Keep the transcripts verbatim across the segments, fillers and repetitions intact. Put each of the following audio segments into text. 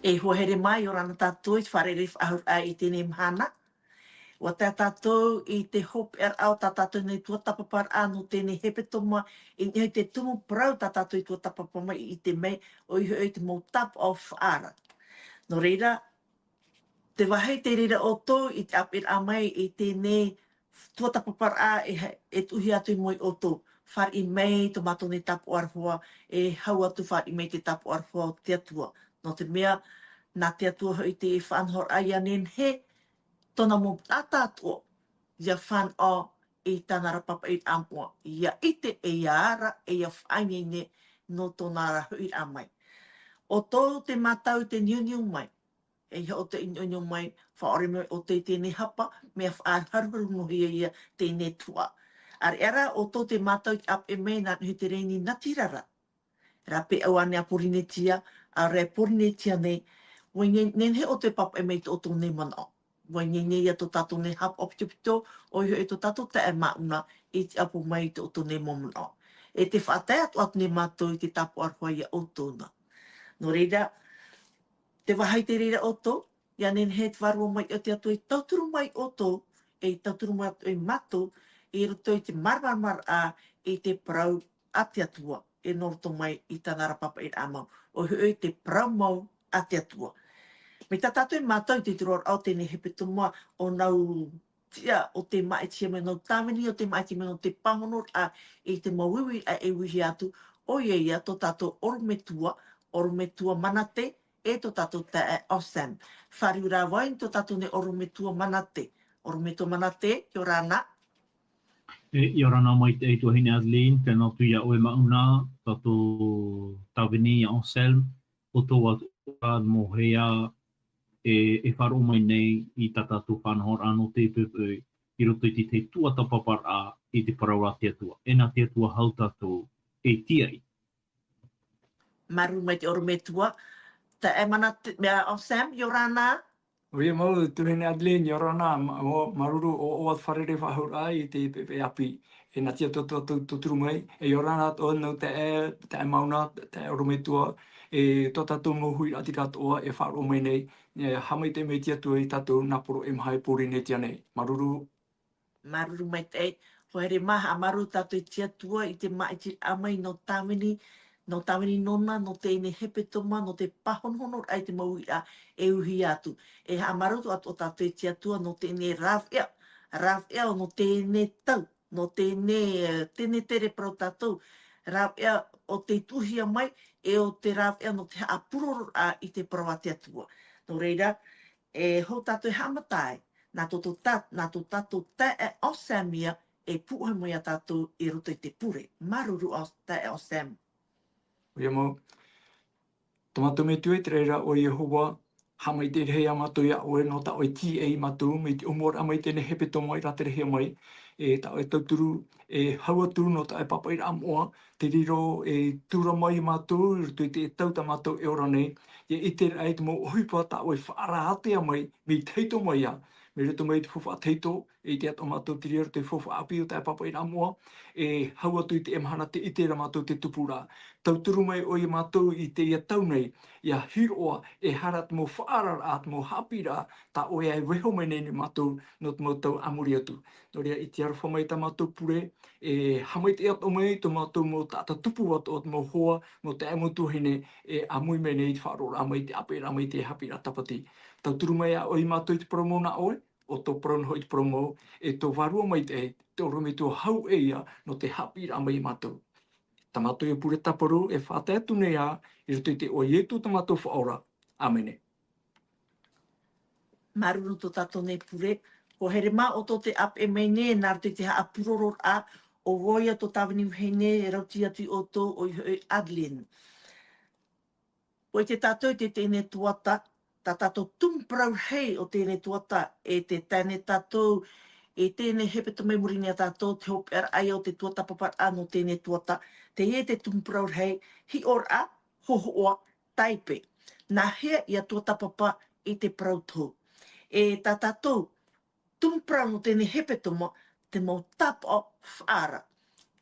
E hoa here mā, ʻia ora na tātou i te fārereiraʻa faʻahou i teie mahana. ʻUa tae tātou i te hopeʻaraʻa o tā tātou nei tuatāpaparaʻa nō teie hepetoma, i niʻa i te tumu parau tā tātou i tuatāpapa mai i ʻite mai, ʻoia hoʻi te mau tāpaʻo faʻaara. Nō reira, te vāhi tei reira ʻoutou i te ʻāpeʻeraʻa mai i teie tuatāpaparaʻa e ha-, e tuʻuhia atu i mua ia ʻoutou. Fāriʻi mai tō mātou nei tāpaʻo aroha, e hau atu fāriʻi mai te tāpaʻo aroha o te Atua. Nō te mea, nā te Atua hoʻi te faʻanahoraʻa ʻia nehenehe tōna mau taʻata atoʻa, ʻia fānaʻo i tāna ra papaʻiraʻa moʻa, ʻia ʻite, e ʻia ara, e ʻia faʻaineine nō tōna ra hoʻiraʻa mai. ʻOutou te mātau i te niuniu mai, e ʻia ʻoutou i niuniu mai, faʻaʻore mai ʻoutou i teie hapa, mea faʻaharuharu noa hia ia teie tuhaʻa. ʻAreʻa rā ʻoutou te mātau i te ʻāpeʻe mai nā niʻa i te rēni natirara. Rāpae ʻau ānei a Pōrīnetia, ʻaore rā e Pōrīnetia nei, ʻua nehenehe ʻoutou e papaʻi mai i tō ʻoutou nei manaʻo. ʻUa nehenehe ia tō tātou nei haʻapaʻo pitopito, ʻoia hoʻi tō tātou taeaʻe Māʻuna i tiʻapo mai i tō ʻoutou nei mau manaʻo. E tē faʻatae atoʻa atu nei mātou i te tāpaʻo aroha ia ʻoutou na. Nō reira, te vāhi tei reira ʻoutou, ʻia nehenehe te Vārua Maitaʻi o te Atua i tauturu mai ia ʻoutou, e i tauturu mai atoʻa ia mātou, i roto i te māramaramaraʻa i te parau a te Atua, e nō roto mai i tāna ra papaʻiraʻa mau, ʻoia hoʻi te parau mau a te Atua. Mai tā tātou e mātau i te turuʻaraʻa o teie hepetoma, ʻo nau tiʻa ʻo tē māʻitihia mai, nau tāvini ʻo tē māʻitihia mai nō te pāhonoraʻa i te mau uiraʻa e ʻuhia atu, ʻoia ia tō tātou ʻorometua, ʻorometua Manate, e tō tātou taeaʻe Osam. Fāriu rā vau i tō tātou nei ʻorometua Manate. ʻOrometua Manate, ʻia ora na. E, ʻia ora na maitaʻi e tuahine Adeline, tē nā atu ia ʻoe Māʻuna, tātou tāvini ia Anselme, ʻoutou atoʻa mau hea e, e faʻaroʻo mai nei i tā tātou faʻanahoraʻa nō te poʻipoʻi i roto i te, te tuatāpaparaʻa i te parau a te Atua. E nā te Atua hau tātou e tīaʻi. Māuruuru maitaʻi ʻorometua. Taeaʻe Manate, mea, Anselme, ʻia ora na. ʻOia mau, tuahine Adeline, ʻia ora na, ma-, ʻo, māuruuru ʻo, ʻo ʻoe fārerei faʻahou i te, pe, pe ʻāpī. E nā te Atua tō, tō, tauturu mai, e ʻia ora na tō nau taeaʻe, taeaʻe Māʻuna, taeaʻe ʻorometua, e tō tātou mau huiraʻatira atoʻa, e faʻaroʻo mai nei, e haʻamaitaʻi mai te Atua ia tātou nā poro e maha e Pōrīnetia nei. Māuruuru. Māuruuru maitaʻi. Hoa here mā, haʻamāuruuru tātou i te Atua i te māʻitiraʻa mai nō tāvini, nō tāvini nōna, nō teie hepetoma, nō te pāhonohonoraʻa i te mau uiraʻa e ʻuhia atu. E haʻamāuruuru atoʻa tātou i te Atua nō teie rāveʻa, rāveʻa nō teie tau, nō teie, e, teie tere parau tātou, rāveʻa ʻo tē tuʻuhia mai, e ʻo te rāveʻa nō te haʻapurororaʻa i te parau a te Atua. Nō reira, e hou tātou e haʻamata ai, nā tō, tō tā-, nā tō tātou taeaʻe Anselme ia e pūʻohu mai ia tātou i roto i te pure. Māuruuru An-, taeaʻe Anselme. ʻOia mau. Tō mātou Metua i te raʻi ra ʻo Iehova, haʻamaitaʻi rahi ā mātou ia ʻoe nō tā ʻoe e tīaʻi ia mātou, mai te ʻōmuaraʻa mai i teie hepetoma i rāterehia mai, e tā ʻoe e tauturu, e hau atu nō tā ʻoe e papaʻiraʻa moʻa, te riro e tura mai ia mātou, i roto i te tau tā mātou e ora nei, ʻia ʻite ai te mau ʻohipa tā ʻoe e faʻaara ātea mai, mai tahito mai ā, mai roto mai i te faufaʻa tahito, e ʻite atoʻa mātou te reira o te faufaʻa ʻāpī o tā ʻoe e papaʻiraʻa moʻa, e hau atu i teie mahana tē ʻite ra mātou te tupuraʻa. Tauturu mai ʻoe ia mātou i teie tau nei, ʻia hiroʻa, e haere te mau faʻaararaʻa, te mau haʻapiʻiraʻa, tā ʻoe e vaiiho mai nei ia mātou, nō te mau tau a muri atu. Nō reira, i te aroha mai tā mātou pure, e haʻamaitaʻi atoʻa mai tō mātou mau taʻata tupu atoʻa, te mau hoa, mau taeaʻe, mau tuahine, e ʻāmui mai nei i te faʻaroʻoraʻa mai, te ʻāpeʻeraʻa mai, te haʻapiʻiraʻa tāpati. Tauturu mai ā ʻoe ia mātou i te parau mau nā ʻoe, ʻo tō parau noa hoʻi te parau mau, e tō Vārua Maitaʻi, te ʻorometua hau ʻē ia nō te haʻapiʻiraʻa mai ia mātou. Tā mātou ia pure tāparu e faʻatae atu nei ā, i roto i te iʻoa o Ietu tā mātou Faʻaora. ʻĀmene. Māuruuru tō tātou nei pure. Hoa here mā, ʻo tō te ʻāpeʻe mai nei, nā roto i te haʻapurororaʻa, ʻo vau ia tō tāvini vahine, e rauti atu ia ʻoutou, ʻoia hoʻi Adeline. ʻUa ʻite tātou i te, teie tuata, tā tātou tumu parau rahi o teie tuata, e tē tae nei tātou, e teie hepetoma i muri nei ia tātou, te hopeʻaraʻa ia o te tuatāpaparaʻa nō teie tuata, teie te tumu parau rahi, hiʻoraʻa, hōhoʻa, taipe. Nāhea ʻia tuatāpapa i te parau tohu. E tā tātou, tumu parau nō teie hepetoma, te mau tāpaʻo faʻaara.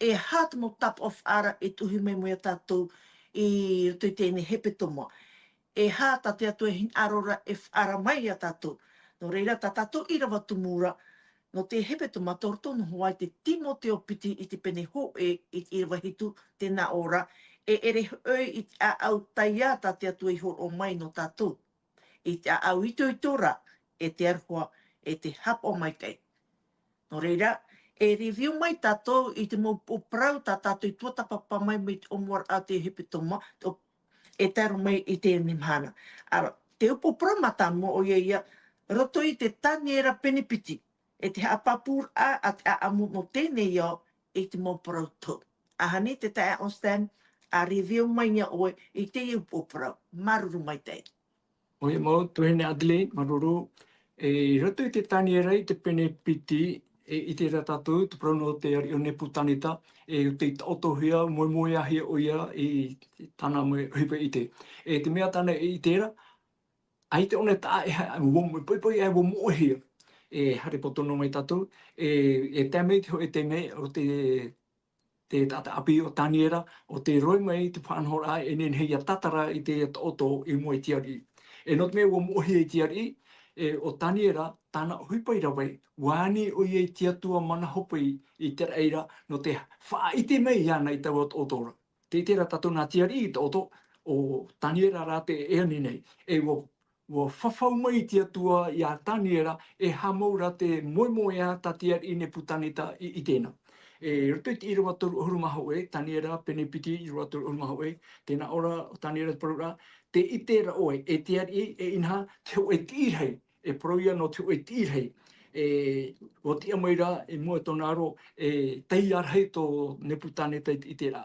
E aha te mau tāpaʻo faʻaara e tuʻuhia mai ia tātou i roto i teie hepetoma. E aha tā te Atua e hinaʻaro ra e faʻaara mai ia tātou. Nō reira, tā tātou ʻīrava tumu ra, nō te hepetoma, tō roto noa ai te Timoteo piti i te pene hōʻē i te ʻīrava hitu, tē nā ʻō ra, e ʻere hoʻi i te ʻāʻau taiā tā te Atua i hōroʻa mai nō tātou. I te ʻāʻau itoito ra, e te aroha, e te haʻapaʻo maitaʻi. Nō reira, e review mai tātou i te mau upoʻo parau tā tātou i tuatāpapa mai mai te ʻōmuaraʻa o te hepetoma, tō, e tae roa mai i teie mahana. Ara, te upoʻo parau mātāmua ʻoia ia, roto i te Taniera pene piti, e te haʻapāpūraʻa a te ʻāʻamu nō teie nei ao i te mau parau tou. ʻAhani te taeaʻe Stan, ʻa review mai ia ʻoe i teie upoʻo parau. Māuruuru maitaʻi. ʻOia mau, tuahine Adelaide, māuruuru. E, i roto i te Taniera i te pene piti, e, ʻite ra tātou, te parau nō te ariʻi o Nepukaneta, e, ʻo tei taʻotohia, moemoeāhia ʻoia i tāna mau ʻohipa ʻite. E, te mea tāna e ʻite ra, ʻaita ʻōna e taʻa e ha-, ua mo-, poʻipoʻi aʻe ua moʻehia. E, haere poto noa mai tātou, e, e tae mai te hōʻē taime, ʻo te, te taʻata ʻāpī ʻo Taniera, ʻo tē roaʻa mai te faʻanahoraʻa e nehenehe ia tātara i te taʻoto i mua i te ariʻi. E nō te mea ua moʻehia i te ariʻi, e, ʻo Taniera, tāna ʻohipa i rave, ua ani ʻoia i te Atua mana hope i, i te raʻi ra, nō te faʻaʻite mai iāna i taua taʻoto ra. Tē ʻite ra tātou nā te ariʻi i taʻoto, ʻo Taniera rā te e ani nei. E ua, ua fafau mai te Atua iā Taniera, e haʻamau ra te moemoeā tā te ariʻi Nepukaneta i, i ʻite na. E, roto i te ʻīrava toru ʻahuru mā hōʻē, Taniera pene piti ʻīrava toru ʻahuru mā hōʻē, tē nā ʻō ra ʻo Taniera te parau ra, tē ʻite ra ʻoe, e te ariʻi, e inaha, te hōʻē tiʻi rahi, e parau ia nō te hōʻē tiʻi rahi. E, ua tiʻa mai ra, i mua i tōna aro, e taiā rahi tō Nepukaneta i te ʻiteraʻa.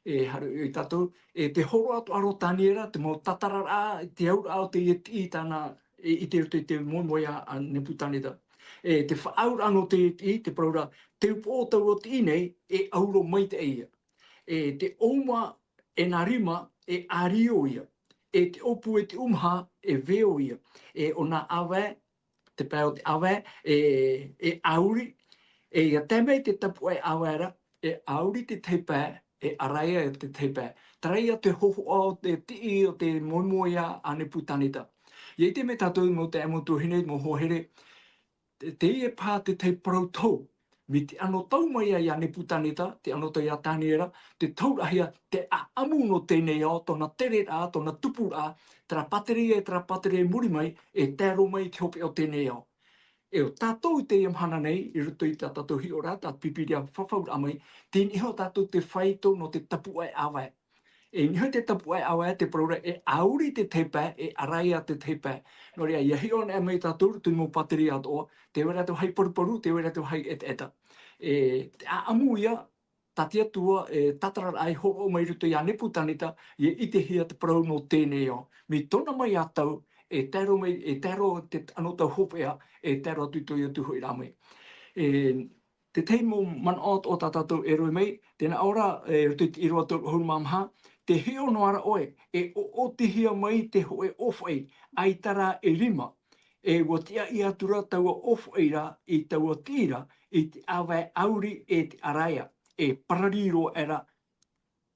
E, haere i tātou, e te hōroʻa atoʻa ra ʻo Taniera, te mau tātararaʻa, te auraʻa o teie tiʻi tāna, e, i te roto i te moemoeā a Nepukaneta. E, te faʻaauraʻa nō teie tiʻi, te parau ra, te upoʻo o taua tiʻi nei, e ʻauro maitaʻi ia. E, te ʻōuma, e nā rima, e ʻārio ia. E te ʻōpū, e te ʻūmaha, e veo ia. E ʻo nā ʻāvae, te pae o te ʻāvae, e, e ʻauri, e ia tae mai te tapuaʻe ʻāvae ra, e ʻauri te tahi pae, e ʻaraia te tahi pae. Terā ia te hōhoʻa o te tiʻi o te moemoeā a Nepukaneta. ʻIa ʻite mai tātou mau taeaʻe, mau tuahine, mau hoa here, te, teie paha te tahi parau tou. Mai te anotau mai ia, ia Nepukaneta, te anotau ia Taniera, te tauraʻahia, te ʻāʻamu nō teie nei ao, tōna tereraʻa, tōna tupuraʻa, terā pātireia, terā pātireia i muri mai, e tae roa mai i te hopeʻa o teie nei ao. E ʻo tātou i teie mahana nei, i roto i tā tātou hiʻoraʻa, tā te Pīpīria fafauraʻa mai, tei niʻa iho tātou te fāito nō te tapuaʻe ʻāvae. E niʻa iho te tapuaʻe ʻāvae, te parau ra e ʻauri te tahi pae, e ʻaraia te tahi pae. Nō reira, ʻia hiʻo anaʻe mai tātou i roto i te mau pātireia atoʻa, tē vai ra te vāhi paruparu, tē vai ra te vāhi ʻetaʻeta. E, te ʻāʻamu ia, tā te Atua, e, tātararaʻa i hōroʻa mai i roto ia Nepukaneta, ʻia ʻitehia te parau nō teie nei ao. Mai tōna maea tau, e tae roa mai, e tae roa te anotau hopeʻa, e tae roa atu i tō ʻoutou hoʻiraʻa mai. E, te tahi mau manaʻo atoʻa tā tātou e rave mai, tē nā ʻō ra, e, roto i te ʻīrava toru ʻahuru mā maha, tē hiʻo noa ra ʻoe, e ʻoʻotihia mai te hōʻē ʻōfaʻi, ʻaita rā e rima, e ua tiʻaʻi atu ra taua ʻōfaʻi ra i taua tiʻi ra, i te ʻāvae ʻauri e te ʻaraia, e pararī roa aʻe ra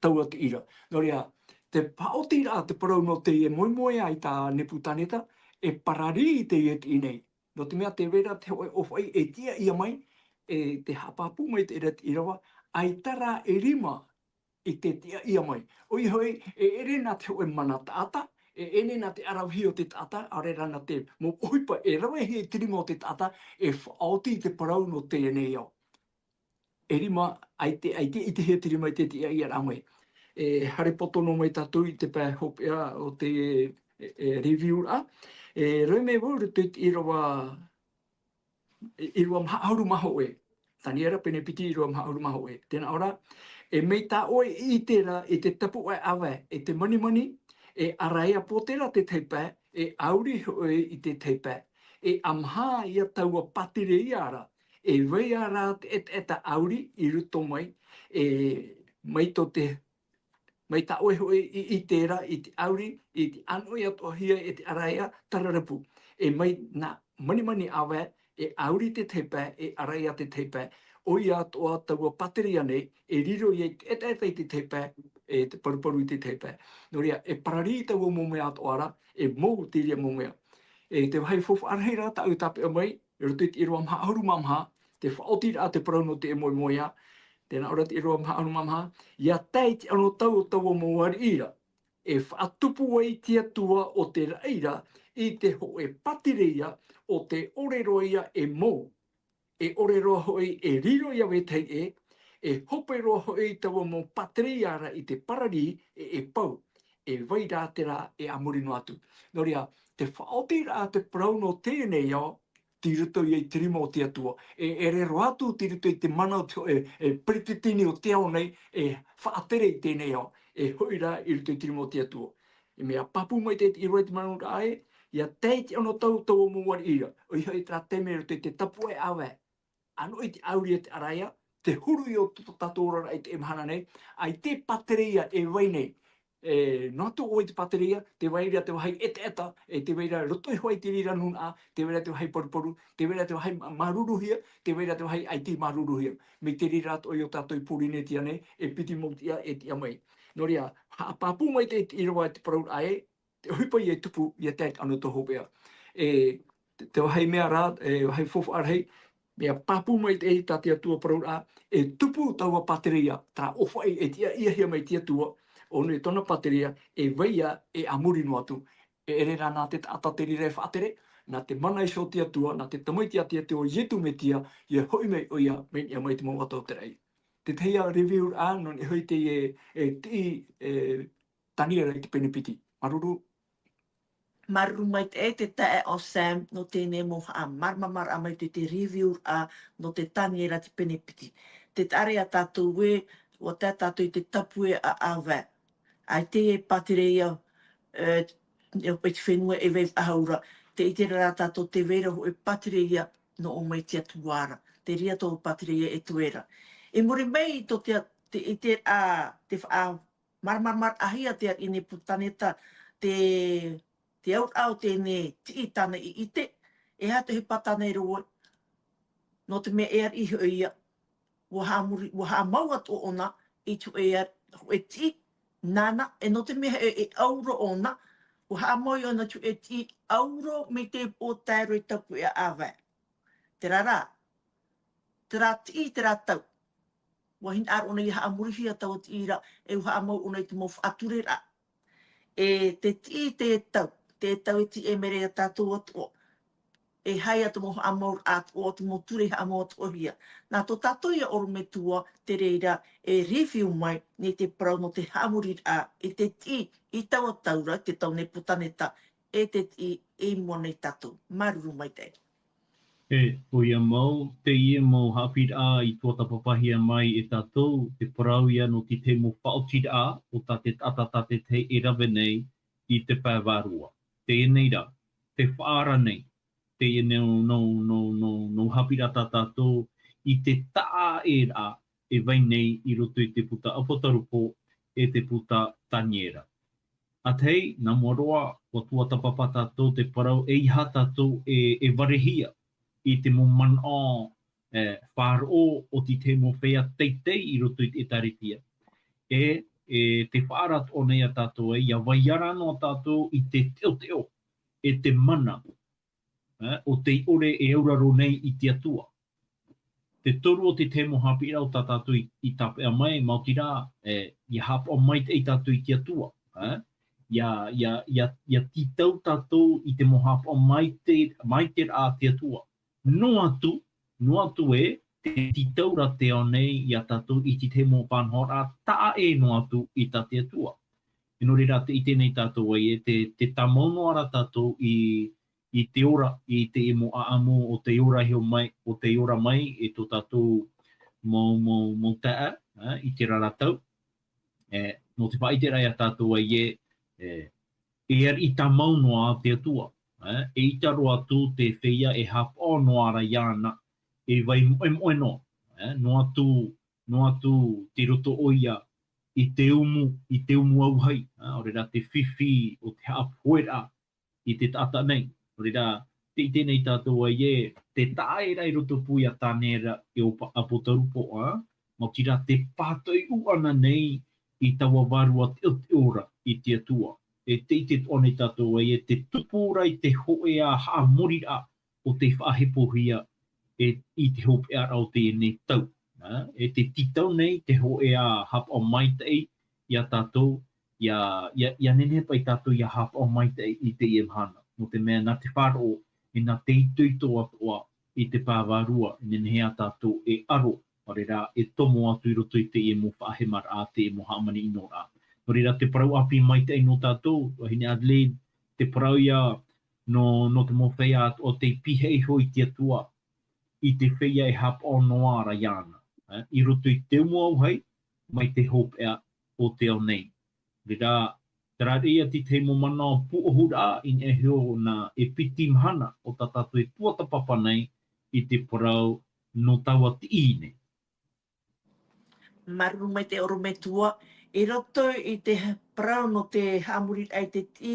taua tiʻi ra. Nō reira, te faʻaotiraʻa te parau nō teie moemoeā i tā Nepukaneta, e pararī teie tiʻi nei. Nō te mea tē vai ra te hōʻē ʻōfaʻi e tiʻaʻia mai, e te haʻapāpū mai te ʻere tiʻi rava, ʻaita rā e rima i te tiʻaʻia mai. ʻOia hoʻi, e ʻere nā te hōʻē mana taʻata, e ʻere nā te ʻaravihi o te taʻata, ʻaore rā nā te mau ʻohipa e ravehia i te rima o te taʻata, e faʻaoti i te parau nō teie nei ao. E rima, ʻaita, ʻaita i ʻitehia te rima i te tiʻaʻiaraʻa mai. E haere poto noa mai tātou i te pae hopeʻa o te, e, e, review raʻa. E rave mai vau i roto i te ʻīrava, e, ʻīrava maha ʻahuru mā hōʻē. Taniera pene piti ʻīrava maha ʻahuru mā hōʻē. Tē nā ʻō ra, e mai tā ʻoe i ʻite ra i te tapuaʻe ʻāvae, e te manimani, e ʻaraia pōtera te tahi pae, e ʻauri hoʻi i te tahi pae. E ʻāmaha ia taua pātireia ra, e vai ā rā te ʻetaʻeta ʻauri i roto mai, e mai tō te, mai tā ʻoe hoʻi i, i ʻite ra, i te ʻauri, i te ʻānoʻi atoʻahia e te ʻaraia tararapu. E mai nā manimani ʻāvae, e ʻauri te tahi pae, e ʻaraia te tahi pae. ʻOia atoʻa taua pātireia nei, e riro ia i te ʻetaʻeta i te tahi pae, e te paruparu i te tahi pae. Nō reira, e pararī taua mau mea atoʻa ra, e mou te reira mau mea. E te vāhi faufaʻa rahi rā tāʻu e tāpeʻa mai, i roto i te ʻīrava maha ʻahuru mā maha, te faʻaotiraʻa te parau nō te ʻemoemoeā, tē nā ʻō ra te ʻīrava maha ʻahuru mā maha, ʻia tae i te anotau o taua mau ariʻi ra, e faʻatupu ai te Atua o te raʻi ra i te hōʻē pātireia ʻo tē ʻore roa ia e mou, e ʻore roa hoʻi e riro ia vetahi ʻē, e hope roa hoʻi taua mau pātireia ra i te pararī e, e pau, e vai rā terā e a muri noa atu. Nō reira, te faʻaotiraʻa te parau nō teie nei ao, tei roto ia i te rima o te Atua. E, e ʻere roa atu tei roto i te mana o te, e, e peretiteni o te ao nei, e faʻatere i teie nei ao, e hoʻi rā i roto i te rima o te Atua. E mea pāpū maitaʻi te ʻīrava i te manaʻo ra ē, ʻia tae i te anotau o taua mau ariʻi ra, ʻoia hoʻi terā taime i roto i te tapuaʻe ʻāvae. ʻĀnoʻi te ʻāuri a te ʻaraʻi, te huru i ō tō tātou oraraʻa i teie mahana nei, ʻaita e pātireia e vai nei. E, noa atu ʻoe i te pātireia, tē vai ra te vāhi ʻetaʻeta, e tē vai ra roto iho ā i te reira nūnaʻa, tē vai ra te vāhi paruparu, tē vai ra te vāhi mā-, māuruuruhia, tē vai ra te vāhi ʻaita i māuruuruhia. Mai te reira atoʻa i ō tātou i Pōrīnetia nei, e piti mau tiʻa e tiʻa mai. Nō reira, haʻapāpū maitaʻi te ʻīrava i te parauraʻa ē, te ʻohipa ʻia tupu, ʻia tae i te anotau hopeʻa. E, te, te vāhi mea ra, e, vāhi faufaʻa rahi, mea pāpū maitaʻi tā te Atua parauraʻa, e tupu taua pātireia, terā ʻōfaʻi e tiʻa-ʻia-hia mai te Atua, ʻōna i tōna pātireia, e vai ia e a muri noa atu. E ʻere rā nā te taʻata te reira e faʻatere, nā te mana iho o te Atua, nā te Tamaiti a te Atua, Ietu Metia, ʻia hoʻi mai ʻoia, mai niʻa mai te mau ata o te raʻi. Te tahi ā review-raʻa, nō niʻa hoʻi teie, e, tiʻi, e, Taniera i te pene piti. Māuruuru. Māuruuru maitaʻi te taeaʻe Sam nō teie mau haʻamāramaramaraʻa mai te, te review-raʻa nō te Taniera te pene piti. Tē taʻa ra ia tātou ē, ʻua tae tātou i te tapuaʻe ʻāvae. ʻAita e pātireia, e, e te fenua e vai faʻahou ra, tē ʻite ra tātou tē vai ra hōʻē pātireia nō ʻō mai te Atua ra. Te reira tō pātireia e toe ra. I muri mai i tō te, te, i te, a, te faʻa-, māramarama-, māramarama-, ʻahia te ariʻi Nepukaneta te, te auraʻa o teie tiʻi tāna i ʻite, e aha te ʻohipa tāna i rave, nō te mea e ariʻi hoʻi ia, ʻua haʻamori-, ʻua haʻamau atoʻa ʻōna i te hōʻē, hōʻē tiʻi, nāna, e nō te mea e, e ʻauro ʻōna, ʻua haʻamau ʻōna i te hōʻē tiʻi ʻauro mai te upoʻo taero i tapuaʻe ʻāvae. Terā rā, terā tiʻi, terā tau. ʻUa hinaʻaro ʻōna ʻia haʻamorihia taua tiʻi ra, e ʻua haʻamau ʻōna i te mau faʻatureraʻa. E te tiʻi te tau, te tau e tiʻi e mea ra ia tātou atoʻa. E haere atu mau haʻamauraʻa atoʻa, te mau ture haʻamau atoʻahia. Nā tō tātou ia ʻorometua te reira e review mai nei te parau nō te haʻamoriraʻa i te tiʻi i taua tau ra, te tau Nepukaneta, e te tiʻi i mua nei tātou. Māuruuru maitaʻi. E, ʻoia mau, teie mau haʻapiʻiraʻa i tuatāpapahia mai e tātou, te parau ia nō te tahi mau faʻaotiraʻa o tā te taʻata tā te tahi e rave nei i te pae vārua. Teie nei rā, tē faʻaara nei, teie nei nō, nō, nō, nō haʻapiʻiraʻa tā tātou i te taʻaʻēraʻa e vai nei i roto i te puta ʻApotarupo e te puta Taniera. ʻA tahi, nā mua roa, ʻua tuatāpapa tātou te parau, ʻeiaha tātou e, e varehia i te mau manaʻo, e, faʻaroʻo o te tahi mau feiā teitei i roto i te ʻĒtārētia. E, e tē faʻaara atoʻa nei ia tātou ē, ʻia vai ra noa tātou i te teʻoteʻo, e te mana, e, o tei ʻore e auraro nei i te Atua. Te toru o te tahi mau haʻapiʻiraʻa tā tātou i, i tāpeʻa mai, maoti rā, e, ʻia haʻapaʻo maitaʻi tātou i te Atua, e? ʻIa, ʻia, ʻia, ʻia tītau tātou i te mau haʻapaʻo maitaʻi, maitaʻiraʻa a te Atua. Noa atu, noa atu ē, tē tītau ra te ao nei ia tātou i te tahi mau faʻanahoraʻa taʻa ʻē noa atu i tā te Atua. E nō reira tē ʻite nei tātou ē, tē, tē tāmau noa ra tātou i, i te ora, i te mau ʻāʻamu o tei ora iho mai, o tei ora mai, e tō tātou mau, mau, mau taeaʻe, e, i terā ra tau. E, nō te faʻaʻiteraʻa ia tātou ē, e, e ariʻi tāmau noa te Atua, e, eʻita roa atu te feiā e haʻapaʻo noa ra iāna, e vai moʻemoʻe noa, e, noa atu, noa atu tei roto ʻoia i te umu, i te umu auahi, e, ʻaore rā te fifi o te haʻapoheraʻa i te taʻata nei. ʻAore rā, tē ʻite nei tātou ē, te taʻaʻēraʻa i rotopū ia Taniera e ʻo pa-, ʻApotarupo, ā, maoti rā te pātoʻi ʻūʻana nei i taua vārua teʻoteʻo ra i te Atua. E tē ʻite atoʻa nei tātou ē, te tupu ra i te hōʻē haʻamoriraʻa o tei faʻahepohia e, i te hopeʻaraʻa o teie nei tau. Ā, e tē tītau nei te hōʻē haʻapaʻo maitaʻi ia tātou, ia, ia, ia nehenehe paʻi tātou ia haʻapaʻo maitaʻi i teie mahana. Nō te mea nā te faʻaroʻo, e nā te itoito atoʻa i te pae vārua, e nehenehe ā tātou e aro, ʻaore rā, e tomo atu i roto i teie mau faʻahemaraʻa, teie mau hāmani ʻino ra. Nō reira te parau ʻāpī maitaʻi nō tātou, vahine Adeline, te parau ia nō, nō te mau feiā atoʻa tei pihaʻi iho i te Atua, i te feiā e haʻapaʻo noa ra iāna, ā, i roto i te umu auahi, mai te hopeʻa o te ao nei. Reira, terā ia te tahi mau manaʻo pūʻohuraʻa i niʻa iho nā e piti mahana o tā tātou e tuatāpapa nei i te parau nō taua tiʻi nei. Māuruuru maitaʻi ʻorometua, i roto i te parau nō te haʻamoriraʻa i te tiʻi,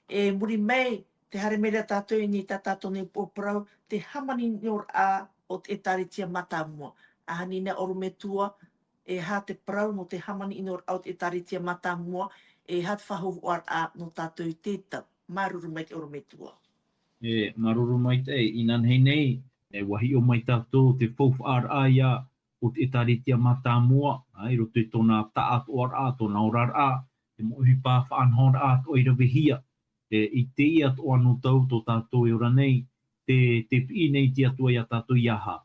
e muri mai, tē haere mai ra tātou i niʻa i tā tātou nei upoʻo parau, te hāmani ʻino ra o te ʻĒtārētia mātāmua. ʻAhani nā ʻorometua, e aha te parau nō te hāmani ʻino ra o te ʻĒtārētia mātāmua, e aha te faʻahōhoʻaraʻa nō tātou i teie tau. Māuruuru maitaʻi ʻorometua. E, māuruuru maitaʻi, inanahi nei, e, ʻua hiʻo mai tātou te faufaʻaraʻa ia o te ʻĒtārētia mātāmua, ā, i roto i tōna taʻatoʻaraʻa, tōna oraraʻa, te mau ʻohipa faʻanahoraʻa atoʻa i ravehia. E, i teie atoʻa nō tau tō tātou e ora nei, tē, tē piʻi nei te Atua ia tātou ia aha?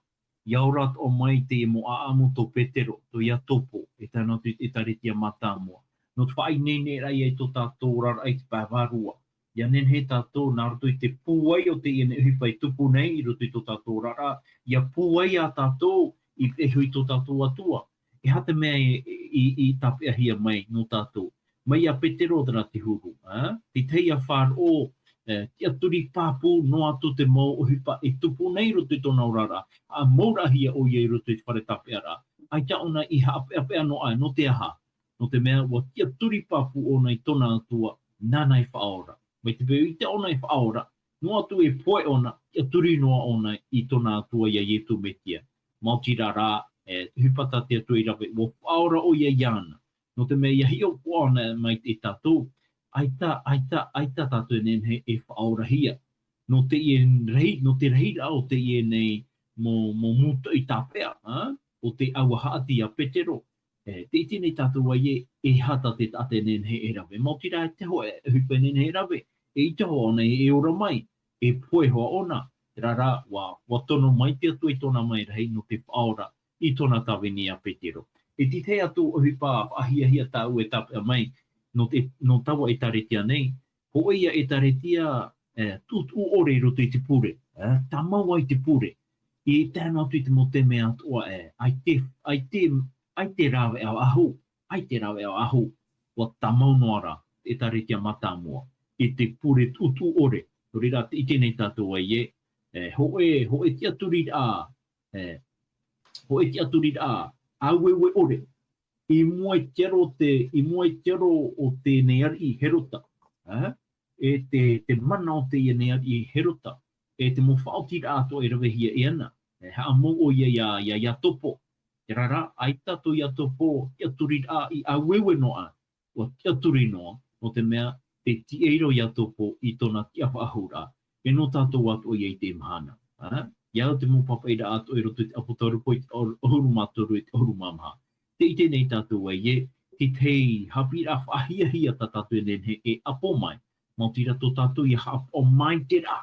Ia ora atoʻa mai teie mau ʻāʻamu tō Petero, tō Iakobo, e tae noa atu i te ʻĒtārētia mātāmua. Nō te faʻaineineraʻa ia i tō tātou oraraʻa i te pae vārua. Ia nehenehe tātou, nā roto i te pūai o teie nei ʻohipa e tupu nei, i roto i tō tātou oraraʻa, ia pūai ā tātou i pīhaʻi iho i tō tātou Atua. E aha te mea i, i, i tāpeʻahia mai nō tātou? Mai iā Petero terā te huru, ā? Te tahi ia faʻaroʻo, e, tiʻaturi pāpū noa atu te mau ʻohipa e tupu nei i roto i tōna oraraʻa. Haʻamauraʻahia ʻoia i roto i te fare tāpeʻaraʻa. ʻAita ʻōna i haʻapeʻapeʻa noa aʻe, nō te aha? Nō te mea, ʻua tiʻaturi pāpū ʻōna i tōna Atua, nāna e faʻaora. Mai te peu ʻaita ʻōna e faʻaora, noa atu e pohe ʻōna, tiʻaturi noa ʻōna i tōna Atua iā Iesu Mesia. Maoti rā rā, e, te ʻohipa tā te Atua i rave, ʻua faʻaora ʻoia iāna. Nō te mea, ʻia hiʻopoʻa ʻōna mai e tātou, ʻaita, ʻaita, ʻaita tātou e nehenehe e faʻaorahia. Nō teie rahi, nō te rahiraʻa o teie nei mau, mau mūtoʻi tāpeʻa, ā? ʻO te ʻauaha ʻati iā Petero. E, tē ʻite nei tātou ē, e aha tā te taʻata e nehenehe e rave. Maoti rā e te hōʻē ʻohipa e nehenehe e rave. E ʻaita hoʻi ʻōna e, e ora mai, e pohe hoʻi ʻōna. Terā rā, ʻua, ʻua tono mai te Atua i tōna mau rahi nō te faʻaora i tōna tāvini iā Petero. E te tahi atu ʻohipa faʻahiahia tāʻu e tāpeʻa mai, nō te, nō taua ʻĒtārētia nei, hōʻē ia ʻĒtārētia, e, tuʻutuʻu ʻore i roto i te pure, e, tāmau ai te pure. I tae noa atu i te mau taime atoʻa, e, ʻaita, ʻaita, ʻaita rāveʻa ʻahu, ʻaita rāveʻa ʻahu, ʻua tāmau noa ra te ʻĒtārētia mātāmua, i te pure tuʻutuʻu ʻore. Nō reira, tē ʻite nei tātou ē, e, hōʻē, hōʻē tiʻaturiraʻa, e, hōʻē tiʻaturiraʻa ʻāueue ʻore. I mua i te aro o te, i mua i te aro o te nei ariʻi Herota, e, e te, te mana o teie nei ariʻi Herota, e te mau faʻaotiraʻa atoʻa e ravehia e ana. E haʻamou ʻoia iā, iā, iā Iakobo. Terā rā, ʻaita tō Iakobo tiʻaturiraʻa i ʻāueue noa, ʻua tiʻaturi noa, nō te mea, tē tīaʻi ra ʻo Iakobo i tōna tiʻafaʻahouraʻa, e nō tātou atoʻa ia i teie mahana. Ā? ʻIa au te mau pāpaʻiraʻa atoʻa i roto i te ʻApotarupo i te ʻahuru mā toru, i te ʻahuru mā maha. Tē ʻite nei tātou ē, te tahi haʻapiʻiraʻa faʻahiahia tā tātou e nehenehe e ʻapo mai, maoti rā tō tātou ia haʻapaʻo maitaʻi ra.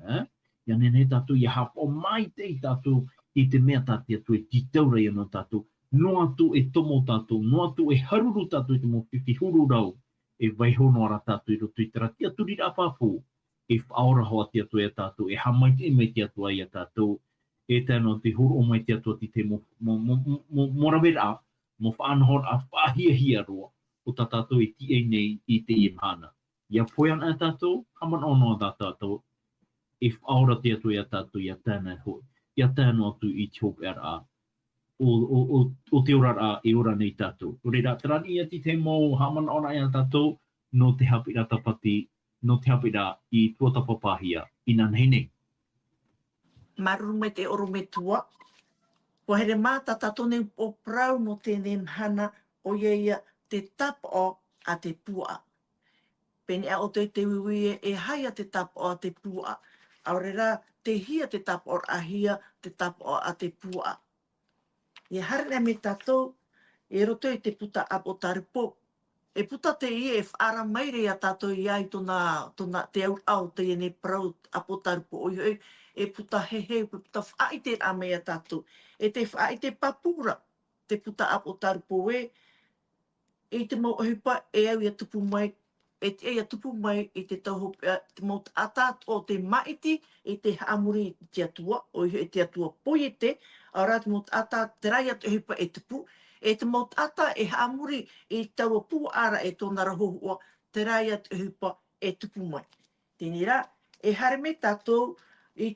Ā? ʻIa nehenehe tātou ia haʻapaʻo maitaʻi tātou i te mea tā te Atua e tītau ra ia nō tātou. Noa atu e tomo tātou, noa atu e haruru tātou i te mau fifi huru rau, e vaiiho noa ra tātou i roto i terā tiʻaturiraʻa pāpū, e faʻaora hoʻi te Atua ia tātou, e haʻamaitaʻi mai te Atua ia tātou, e tae noa atu e hōroʻa mai te Atua i te mau, mau, mau, mau, mau raveraʻa, mau faʻanahoraʻa faʻahiahia roa, o tā tātou e tīaʻi nei i teie mahana. ʻIa pohe ana tātou, haʻamanaʻo noa tātou, e faʻaora te Atua ia tātou, ʻia tae noa hoʻi, ʻia tae noa atu i te hopeʻaraʻa o, o, o, o te oraraʻa e ora nei tātou. Nō reira, terā ia te tahi mau haʻamanaʻoraʻa ia tātou, nō te haʻapiʻiraʻa tāpati, nō te haʻapiʻiraʻa i tuatāpapahia, inanahi nei. Māuruuru maitaʻi ʻorometua. ʻUa haere mai tā tātou nei upoʻo parau nō teie mahana, ʻoia ia te tāpaʻo a te puaʻa. Pēnei ā ʻoutou i te uiui ē, e aha ia te tāpaʻo a te puaʻa. ʻAore rā, tei hea te tāpaʻoraʻahia, te tāpaʻo a te puaʻa. E haere nei mai tātou, i roto i te puta ʻĀpōtarupo. E puta teie e faʻaara mai ra ia tātou ia i tōna, tōna te auraʻa o teie nei parau ʻĀpōtarupo ʻoia hoʻi, e puta heheu, e puta faʻaʻiteraʻa mai ia tātou. E te faʻaʻite pāpū ra, te puta ʻĀpōtarupo ē, i te mau ʻohipa e au ia tupu mai, e tiʻa ia tupu mai i te tau hopeʻa, te mau taʻata o te māʻiti i te haʻamori i te Atua, ʻoia hoʻi te Atua poiete, ʻaore rā te mau taʻata, terā ia te ʻohipa e tupu, e te mau taʻata e haʻamori i taua puaʻa ra e tōna ra hōhoʻa, terā ia te ʻohipa e tupu mai. Teie rā, e haere mai tātou i,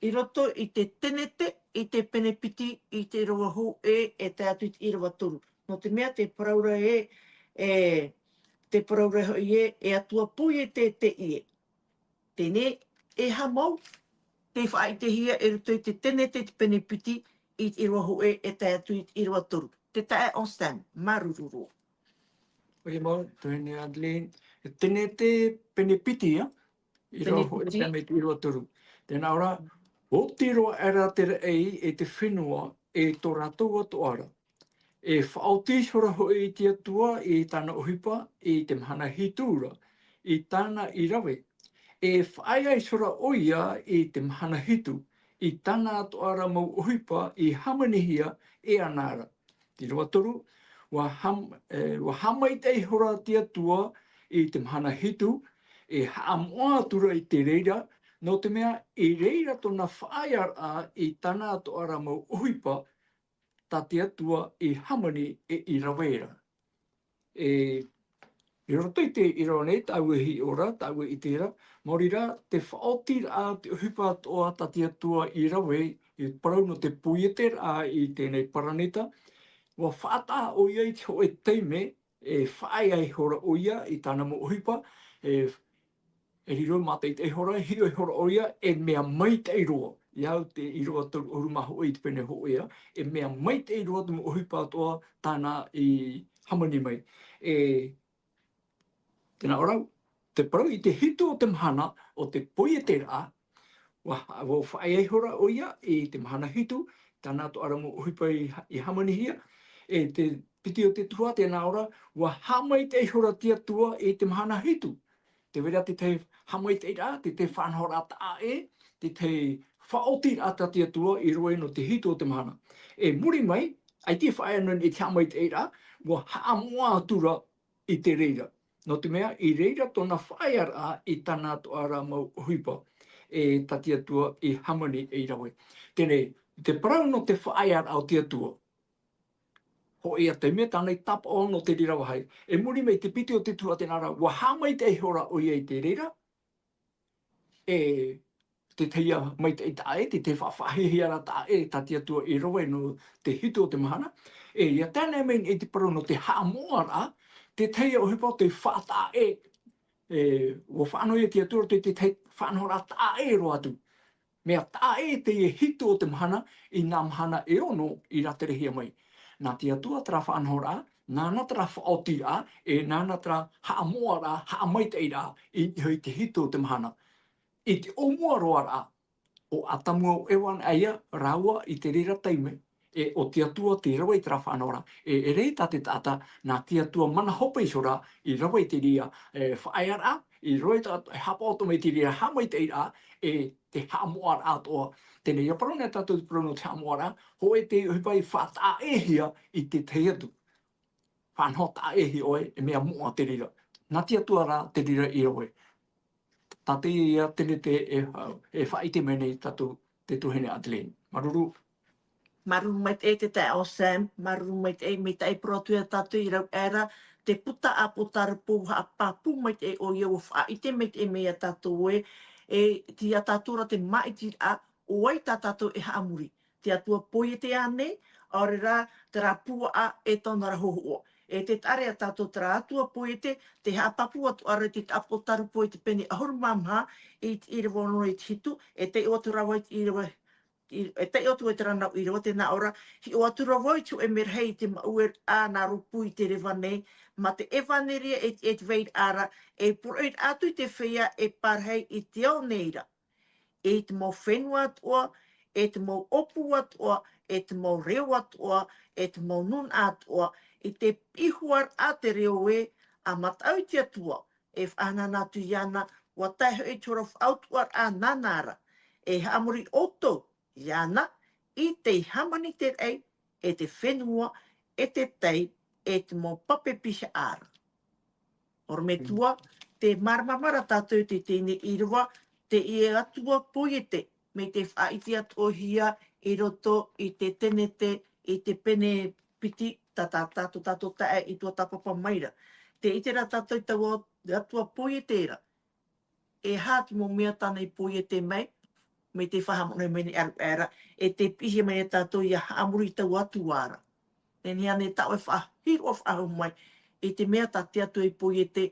i roto i te Tenete, i te pene piti, i te ʻīrava hōʻē, e tae atu i te ʻīrava toru. Nō te mea te parau ra ē, e, te parau ra hoʻi ē, e Atua poiete teie. Teie, e aha mau, tei faʻaʻitehia i roto i te Tenete, te pene piti, i te ʻīrava hōʻē, e tae atu i te ʻīrava toru. Te taeaʻe Anselme, māuruuru roa. ʻOia mau, tuahine Adeline, e Tenete pene piti, ā? ʻĪrava hōʻē e tae mai te ʻīrava toru. Tē nā ʻō ra, ʻoti roa aʻera te raʻi e te fenua, e tō rātou atoʻa ra. E faʻaoti ihora hoʻi te Atua i tāna ʻohipa i te mahana hitu ra, i tāna i rave. E faʻaea ihora ʻoia i te mahana hitu, i tāna atoʻa ra mau ʻohipa i hāmanihia e ana ra. Te ʻīrava toru, ʻua hām-, e, ʻua haʻamaitaʻi ihora te Atua i te mahana hitu, e haʻamoʻa atu ra i te reira, nō te mea i reira tōna faʻaearaʻa i tāna atoʻa ra mau ʻohipa, tā te Atua i hāmani e i rave ra. E, i roto i te ʻīrava nei, tāʻu e hiʻo ra, tāʻu e ʻite ra, maori rā, te faʻaotiraʻa, te ʻohipa atoʻa tā te Atua i rave, i parau nō te poieteraʻa i teie nei paraneta, ʻua faʻataʻa ʻoia i te hōʻē taime, e faʻaea ihora ʻoia i tāna mau ʻohipa, e, e riro mātaʻitaʻi ihora, e hiʻo ihora ʻoia, e mea maitaʻi roa. I au te ʻīrava toru ʻahuru mā hōʻē i te pene hōʻē ā, e mea maitaʻi roa te mau ʻohipa atoʻa tāna i hāmani mai. E, tē nā ʻō ra, te parau i te hitu o te mahana o te poieteraʻa, ʻua, ʻua faʻaea ihora ʻoia i te mahana hitu, tāna atoʻa ra mau ʻohipa i ha-, i hāmanihia, e te piti o te tuhaʻa, tē nā ʻō ra, ʻua haʻamaitaʻi ihora te Atua i te mahana hitu. Tē vai ra te tahi haʻamaitaʻiraʻa, te tahi faʻanahoraʻa taʻa ʻē, te tahi faʻaotiraʻa tā te Atua i rave nō te hitu o te mahana. E muri mai, ʻaita e faʻaea noa i te haʻamaitaʻiraʻa, ʻua haʻamoʻa atu ra i te reira. Nō te mea, i reira tōna faʻaearaʻa i tāna atoʻa ra mau ʻohipa, e tā te Atua i hāmani e i rave. Teie, te parau nō te faʻaearaʻa o te Atua. Hōʻē ā taime tāna i tāpaʻo nō te reira vāhi. E muri mai te piti o te tuhaʻa, tē nā ʻō ra, ʻua haʻamaitaʻi ihora ʻoia i te reira, e te tahi ā maitaʻi taʻa ʻē, te tahi faʻa-, faʻahiahia ra taʻa ʻē, tā te Atua i rave nō te hitu o te mahana. E, ʻia tae noa mai i te parau nō te haʻamoʻaraʻa, te tahi ā ʻohipa o te faʻataʻa ʻē, e, ʻua faʻanaho ia te Atua i te tahi faʻanahoraʻa taʻa ʻē roa atu. Mea taʻa ʻē teie hitu o te mahana i nā mahana e ono i rāterehia mai. Nā te Atua terā faʻanahoraʻa, nāna terā faʻaotiraʻa, e nāna terā haʻamoʻaraʻa, haʻamaitaʻiraʻa i niʻa i te hitu o te mahana. I te ʻōmua roa ra, ʻo Atamu ʻo Eva anaʻe ia rāua i te reira taime, e ʻo te Atua tei rave i terā faʻanahoraʻa. E, e ʻere tā te taʻata, nā te Atua mana hope ihora i rave i te reira, e, faʻaearaʻa, i rave tā, e haʻapaʻo atoʻa mai i te reira haʻamaitaʻiraʻa, e te haʻamoʻaraʻa atoʻa. Teie, ʻia parau nei tātou te parau nō te haʻamoʻaraʻa, hōʻē te ʻohipa i faʻataʻa ʻēhia i te tahi atu. Faʻanaho taʻa ʻēhia ʻoe, e mea moʻa te reira. Nā te Atua rā te reira i rave. Tā teie Tenete e, e faʻaʻite mai nei tātou te tuahine Adeline. Māuruuru. Māuruuru maitaʻi te taeaʻe Sam, māuruuru maitaʻi, maitaʻi parau atu ia tātou i rave aʻera, te puta ʻĀpōtarupo haʻapāpū maitaʻi ʻoia, ʻua faʻaʻite maitaʻi mai ia tātou ē, e, tei ia tātou ra te māʻitiraʻa, ʻo vai tā tātou e haʻamori. Te Atua poiete ānei, ʻaore rā, terā puaʻa e tōna ra hōhoʻa. E tē taʻa ra ia tātou terā Atua poiete, tē haʻapāpū atu ra i te ʻĀpōtarupo i te pene ʻahuru mā maha, i te ʻīrava ono i te hitu, e taiʻo atu ra vau i te ʻīrava i, e taiʻo atu e te rānau ʻīrava, tē nā ʻō ra, hiʻo atu ra vau i te hōʻē merahi i te maʻueraʻa nā rōpū i te reva nei, mā te ʻevaneria e, e te vairaʻa ra, e poroʻi atu i te feiā e parahi i te ao nei ra. E te mau fenua atoʻa, e te mau ʻōpū atoʻa, e te mau reo atoʻa, e te mau nūnaʻa atoʻa, i te piʻi hua ra te reo ē, ʻa mataʻu i te Atua, e faʻahanahana atu iāna, ʻua tae hoʻi i te hora faʻautuʻaraʻa nāna ra, e haʻamori ʻoutou iāna, i te hāmani i te raʻi, e te fenua, e te tai, e te mau pape pihaʻa ra. ʻOrometua, tē māramarama ra tātou i te teie nei ʻīrava, teie atua poiete, mai te faʻaʻite atoʻahia i roto i te tenete, i te pene piti, tā, tā, tā, tō tātou taeaʻe i tuatāpapa mai ra. Tē ʻite ra tātou i taua atua poiete ra. E aha te mau mea tāna i poiete mai, mai te faʻahaʻamanaʻo mai nei ʻaruʻaru ra, e tē piʻihia mai nei tātou ʻia haʻamori i taua atua ra. Nehenehe ānei tāʻoe e faʻahiroʻa faʻahou mai, i te mea tā te Atua i poiete,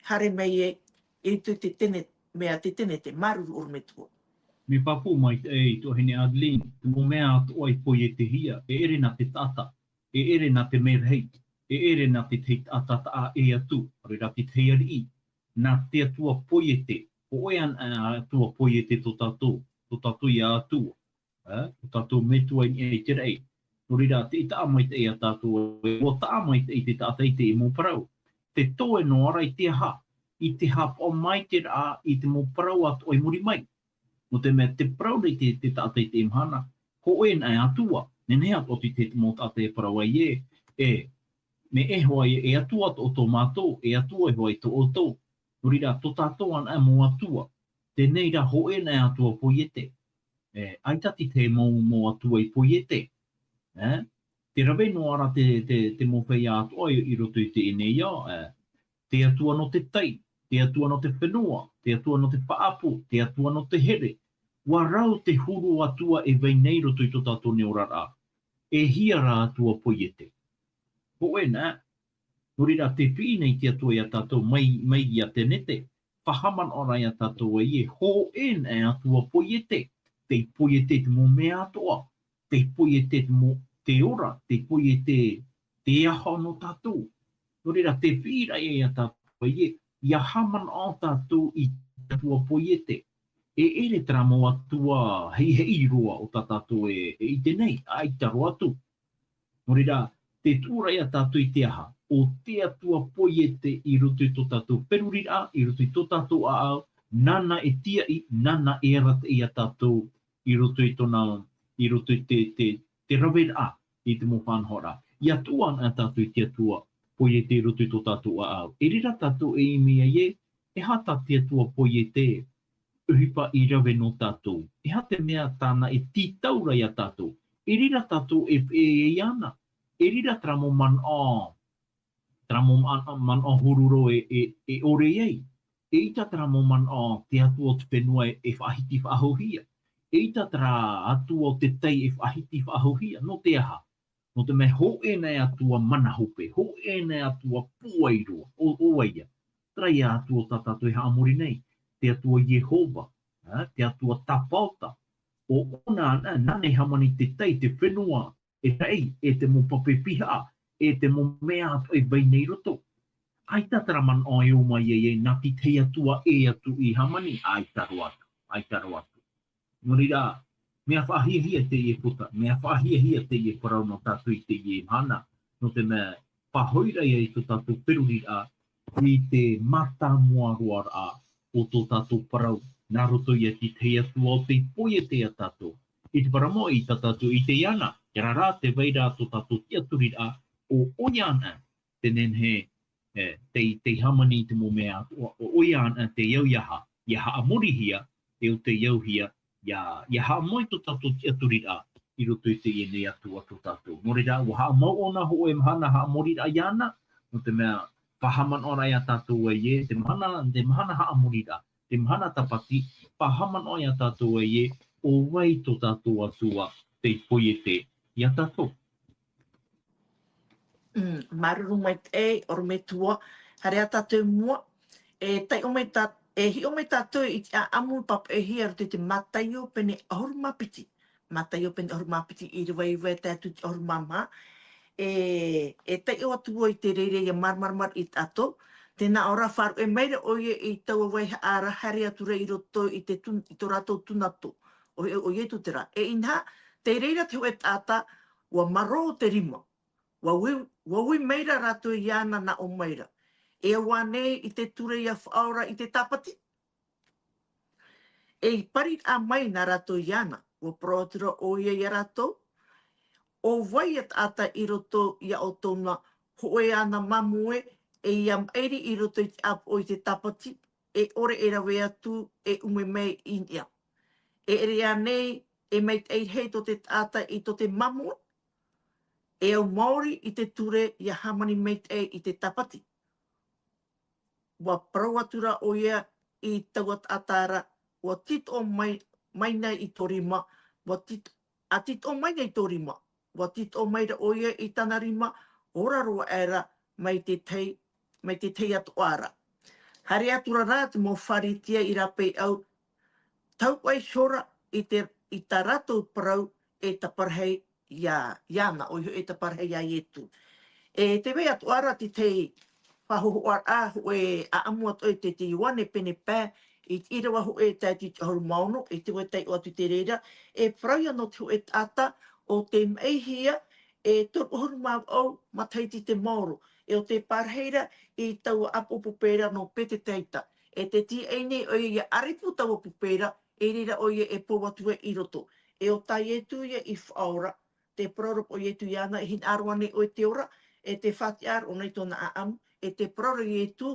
haere mai ai, i te, te tene, mea te tenete, māuruuru ʻorometua. Mea pāpū maitaʻi e tuahine Adeline, te mau mea atoʻa i poietehia, e ʻere nā te taʻata, e ʻere nā te merahi, e ʻere nā te tahi taʻata taʻa ʻē atu, ʻaore rā te tahi ariʻi, nā te atua poiete, hōʻē anaʻe atua poiete tō tātou, tō tātou ia atua, ē, tō tātou metua i niʻa i te raʻi. Nō reira, tē taʻa maitaʻi ia tātou, ʻua taʻa maitaʻi te taʻata i teie mau parau. Tē toe noa ra i te aha, i te haʻapaʻo mai te raʻa i te mau parau atoʻa i muri mai. Nō te mea tē parau nei te, te taʻata i teie mahana, hōʻē anaʻe atua, nehenehe atoʻa atu i te mau taʻata e parau ai ē, e, mea e hoʻi e atua tō, tō mātou, e atua e hoʻi tō ʻoutou. Nō reira, tō tātou anaʻe mau atua, teie rā hōʻē anaʻe atua poiete. E, ʻaita te tahi mau, mau atua i poiete. E, tē rave noa ra te, te, te mau feiā atoʻa i, i roto i teie nei ao, e, te atua nō te tai, te atua nō te fenua, te atua nō te faʻaʻapu, te atua nō te here. ʻUa rau te huru atua e vai nei i roto i tō tātou nei oraraʻa. E hia rā atua poiete. Hōʻē anaʻe, nō reira tē piʻi nei te Atua ia tātou mai, mai ia tenete, faʻahaʻamanaʻo ra ia tātou ē, hōʻē anaʻe atua poiete, tei poiete i te mau mea atoʻa, tei poiete i te mau, te ora, tei poiete i te, te aho nō tātou. Nō reira tē piʻi ra ia tātou ē, ʻia haʻamanaʻo tātou i te atua poiete. E ʻere terā mau atua heihei roa o tā tātou e, e ʻite nei, ʻaita roa atu. Nō reira, tē tuʻu ra ia tātou i te aha, ʻo te atua poiete i roto i tō tātou feruriraʻa, i roto i tō tātou ʻāʻau, nāna e tīaʻi, nāna e arataʻi ia tātou, i roto i tōna, i roto i te, te, te raveraʻa, i te mau faʻanahoraʻa. ʻIa tuʻu anaʻe tātou i te atua poiete i roto i tō tātou ʻāʻau. E reira tātou e ʻimi ai ē, e aha tā te atua poiete, ʻohipa i rave nō tātou. E aha te mea tāna e tītau ra ia tātou. E reira tātou e, e, e iāna. E reira terā mau manaʻo, terā mau ma-, manaʻo huru roa e, e, e ʻore ai. ʻEita terā mau manaʻo te atua o te fenua e, e faʻahiti faʻahouhia. ʻEita terā atua o te tai e faʻahiti faʻahouhia. Nō te aha? Nō te mea hōʻē anaʻe atua mana hope, hōʻē anaʻe atua pūai roa, ʻo, ʻo vai ïa. Terā ïa atua tā tātou e haʻamori nei, te Atua Iehova, ā, te Atua tāpaota. ʻO ʻōna anaʻe, nāna i hāmani te tai, te fenua, e raʻi, e te mau pape pihaʻa, e te mau mea atoʻa e vai nei i roto. ʻAita terā manaʻo e ō mai ai, nā te tahi atua ʻē atu i hāmani, ʻaita roa atu, ʻaita roa atu. Nō reira, mea faʻahiahia teie puta, mea faʻahiahia teie parau nō tātou i teie mahana, nō te mea, pāhoʻi ra ïa i tō tātou feruriraʻa, i te mātāmua roaraʻa o tō tātou parau, nā roto ïa i te tahi atua ʻo tei poiete ia tātou. I te parau mau i tā tātou i ʻite iāna, terā rā tē vai ra tō tātou tiʻaturiraʻa, ʻo, ʻoia anaʻe, te nehenehe, e, tei, tei hāmani i te mau mea atoʻa, ʻo, ʻoia anaʻe te au ïa ha-, ʻia haʻamorihia, e ʻo te auhia, ʻia, ʻia haʻamau i tō tātou tiʻaturiraʻa, i roto i teie nei Atua tō tātou. Nō reira, ʻua haʻamau ʻōna hōʻē mahana haʻamoriraʻa iāna, nō te mea, faʻahaʻamanaʻo ra ia tātou ē, te mahana, te mahana haʻamoriraʻa, te mahana tāpati, faʻahaʻamanaʻo ia tātou ē, ʻo vai tō tātou Atua, tei poiete ia tātou. Mm, māuruuru maitaʻi, ʻorometua, haere ā tātou i mua, e taiʻo mai tā-, e hiʻo mai tātou i te ʻāʻamu papaʻihia i roto i te Mataio pene ʻahuru mā piti, Mataio pene ʻahuru mā piti ʻīrava iva e tae atu i te ʻahuru mā maha. E, e taiʻo atu vau i te reira ʻia maramaramara i tātou. Tē nā ʻō ra, faʻaruʻe maira ʻoia i taua vaihaʻa ra, haere atu ra i roto i te tun-, i tō rātou tūnato. ʻO, ʻo Ietu terā. E inaha, tei reira te hōʻē taʻata, ʻua marō te rima. ʻUa ui, ʻua ui maira rātou iāna, nā ʻō maira, e au ānei i te ture ʻia faʻaora i te tāpati? E i pariraʻa mai nā rātou iāna, ʻua parau atu ra ʻoia ia rātou, ʻo vai ia taʻata i roto ia ʻoutou nā hōʻē āna māmoe, e ʻia maʻiri i roto i te ʻāpoʻo i te tāpati, e ʻore e rave atu, e ʻume mai i niʻa? E ʻere ānei e maitaʻi rahi tō te taʻata i tō te māmoe? E au maori i te ture ʻia hāmani maitaʻi i te tāpati. ʻUa parau atu ra ʻoia i taua taʻata ra, ʻua tītoʻo mai, mai nei i tō rima, ʻua tīto-, a tītoʻo mai nei tō rima, ʻua tītoʻo maira ʻoia i tāna rima, ora roa aʻera mai te tahi, mai te tahi atoʻa ra. Haere atu ra rā te mau Pharisea i rāpae au, tau ai iho ra i te, i tā rātou parau e taparahi iā, iāna, ʻoia hoʻi e taparahi iā Ietu. E tē vai atoʻa ra te tahi faʻahohoʻaraʻa hōʻē ʻāʻamu atoʻa e te, te Ioane pene pae, i te ʻīrava hōʻē e tae atu i te ʻahuru mā ono, e tē vai taiʻo atu i te reira, e parau ia nō te hōʻē taʻata, ʻo tei maʻihia e toru ʻahuru mā vaʻu matahiti te maoro, e ʻo tei pārahi ra i taua ʻāpoʻo pape ra nō Petetaita. E tē tīaʻi nei ʻoia ʻia ʻarepu taua pape ra, i reira ʻoia e pou atu ai i roto. E ʻo tā Ietu ia i faʻaora, tē parau ra paʻi Ietu iāna, e hinaʻaro ānei ʻoe i te ora, e tē faʻatiʻa ra ʻōna i tōna ʻāʻamu, e tē parau ra Ietu,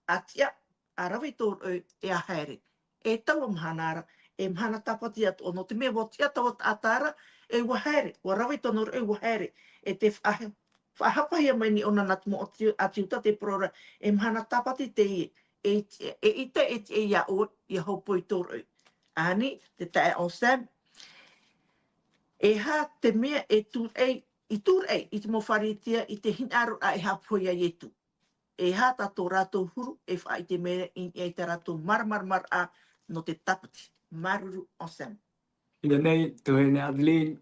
ʻa tiʻa, ʻa rave i tō roʻe, e ʻa haere. E taua mahana ra, e mahana tāpati atoʻa, nō te mea ʻua tiʻa taua taʻata ra, e ʻua haere, ʻua rave i tōna roʻe, ʻua haere. E tē faʻa-, faʻahapahia mai nei ʻōna nā te mau ʻāti-, ʻāti Iuta, tē parau ra, e mahana tāpati teie, e, e ʻita e tiʻa iā ʻoe, ʻia hōpoi i tō roʻe. Ani, te taeaʻe Sam, e aha te mea e tūraʻi, i tūraʻi i te mau Pharisea i te hinaʻaroraʻa e haʻapohe iā Ietu? E aha tā tō rātou huru e faʻaʻite mai ra i niʻa i tā rātou māramaramaraʻa nō te tāpati? Māuruuru Sam. Ia nei, tuahine Adeline,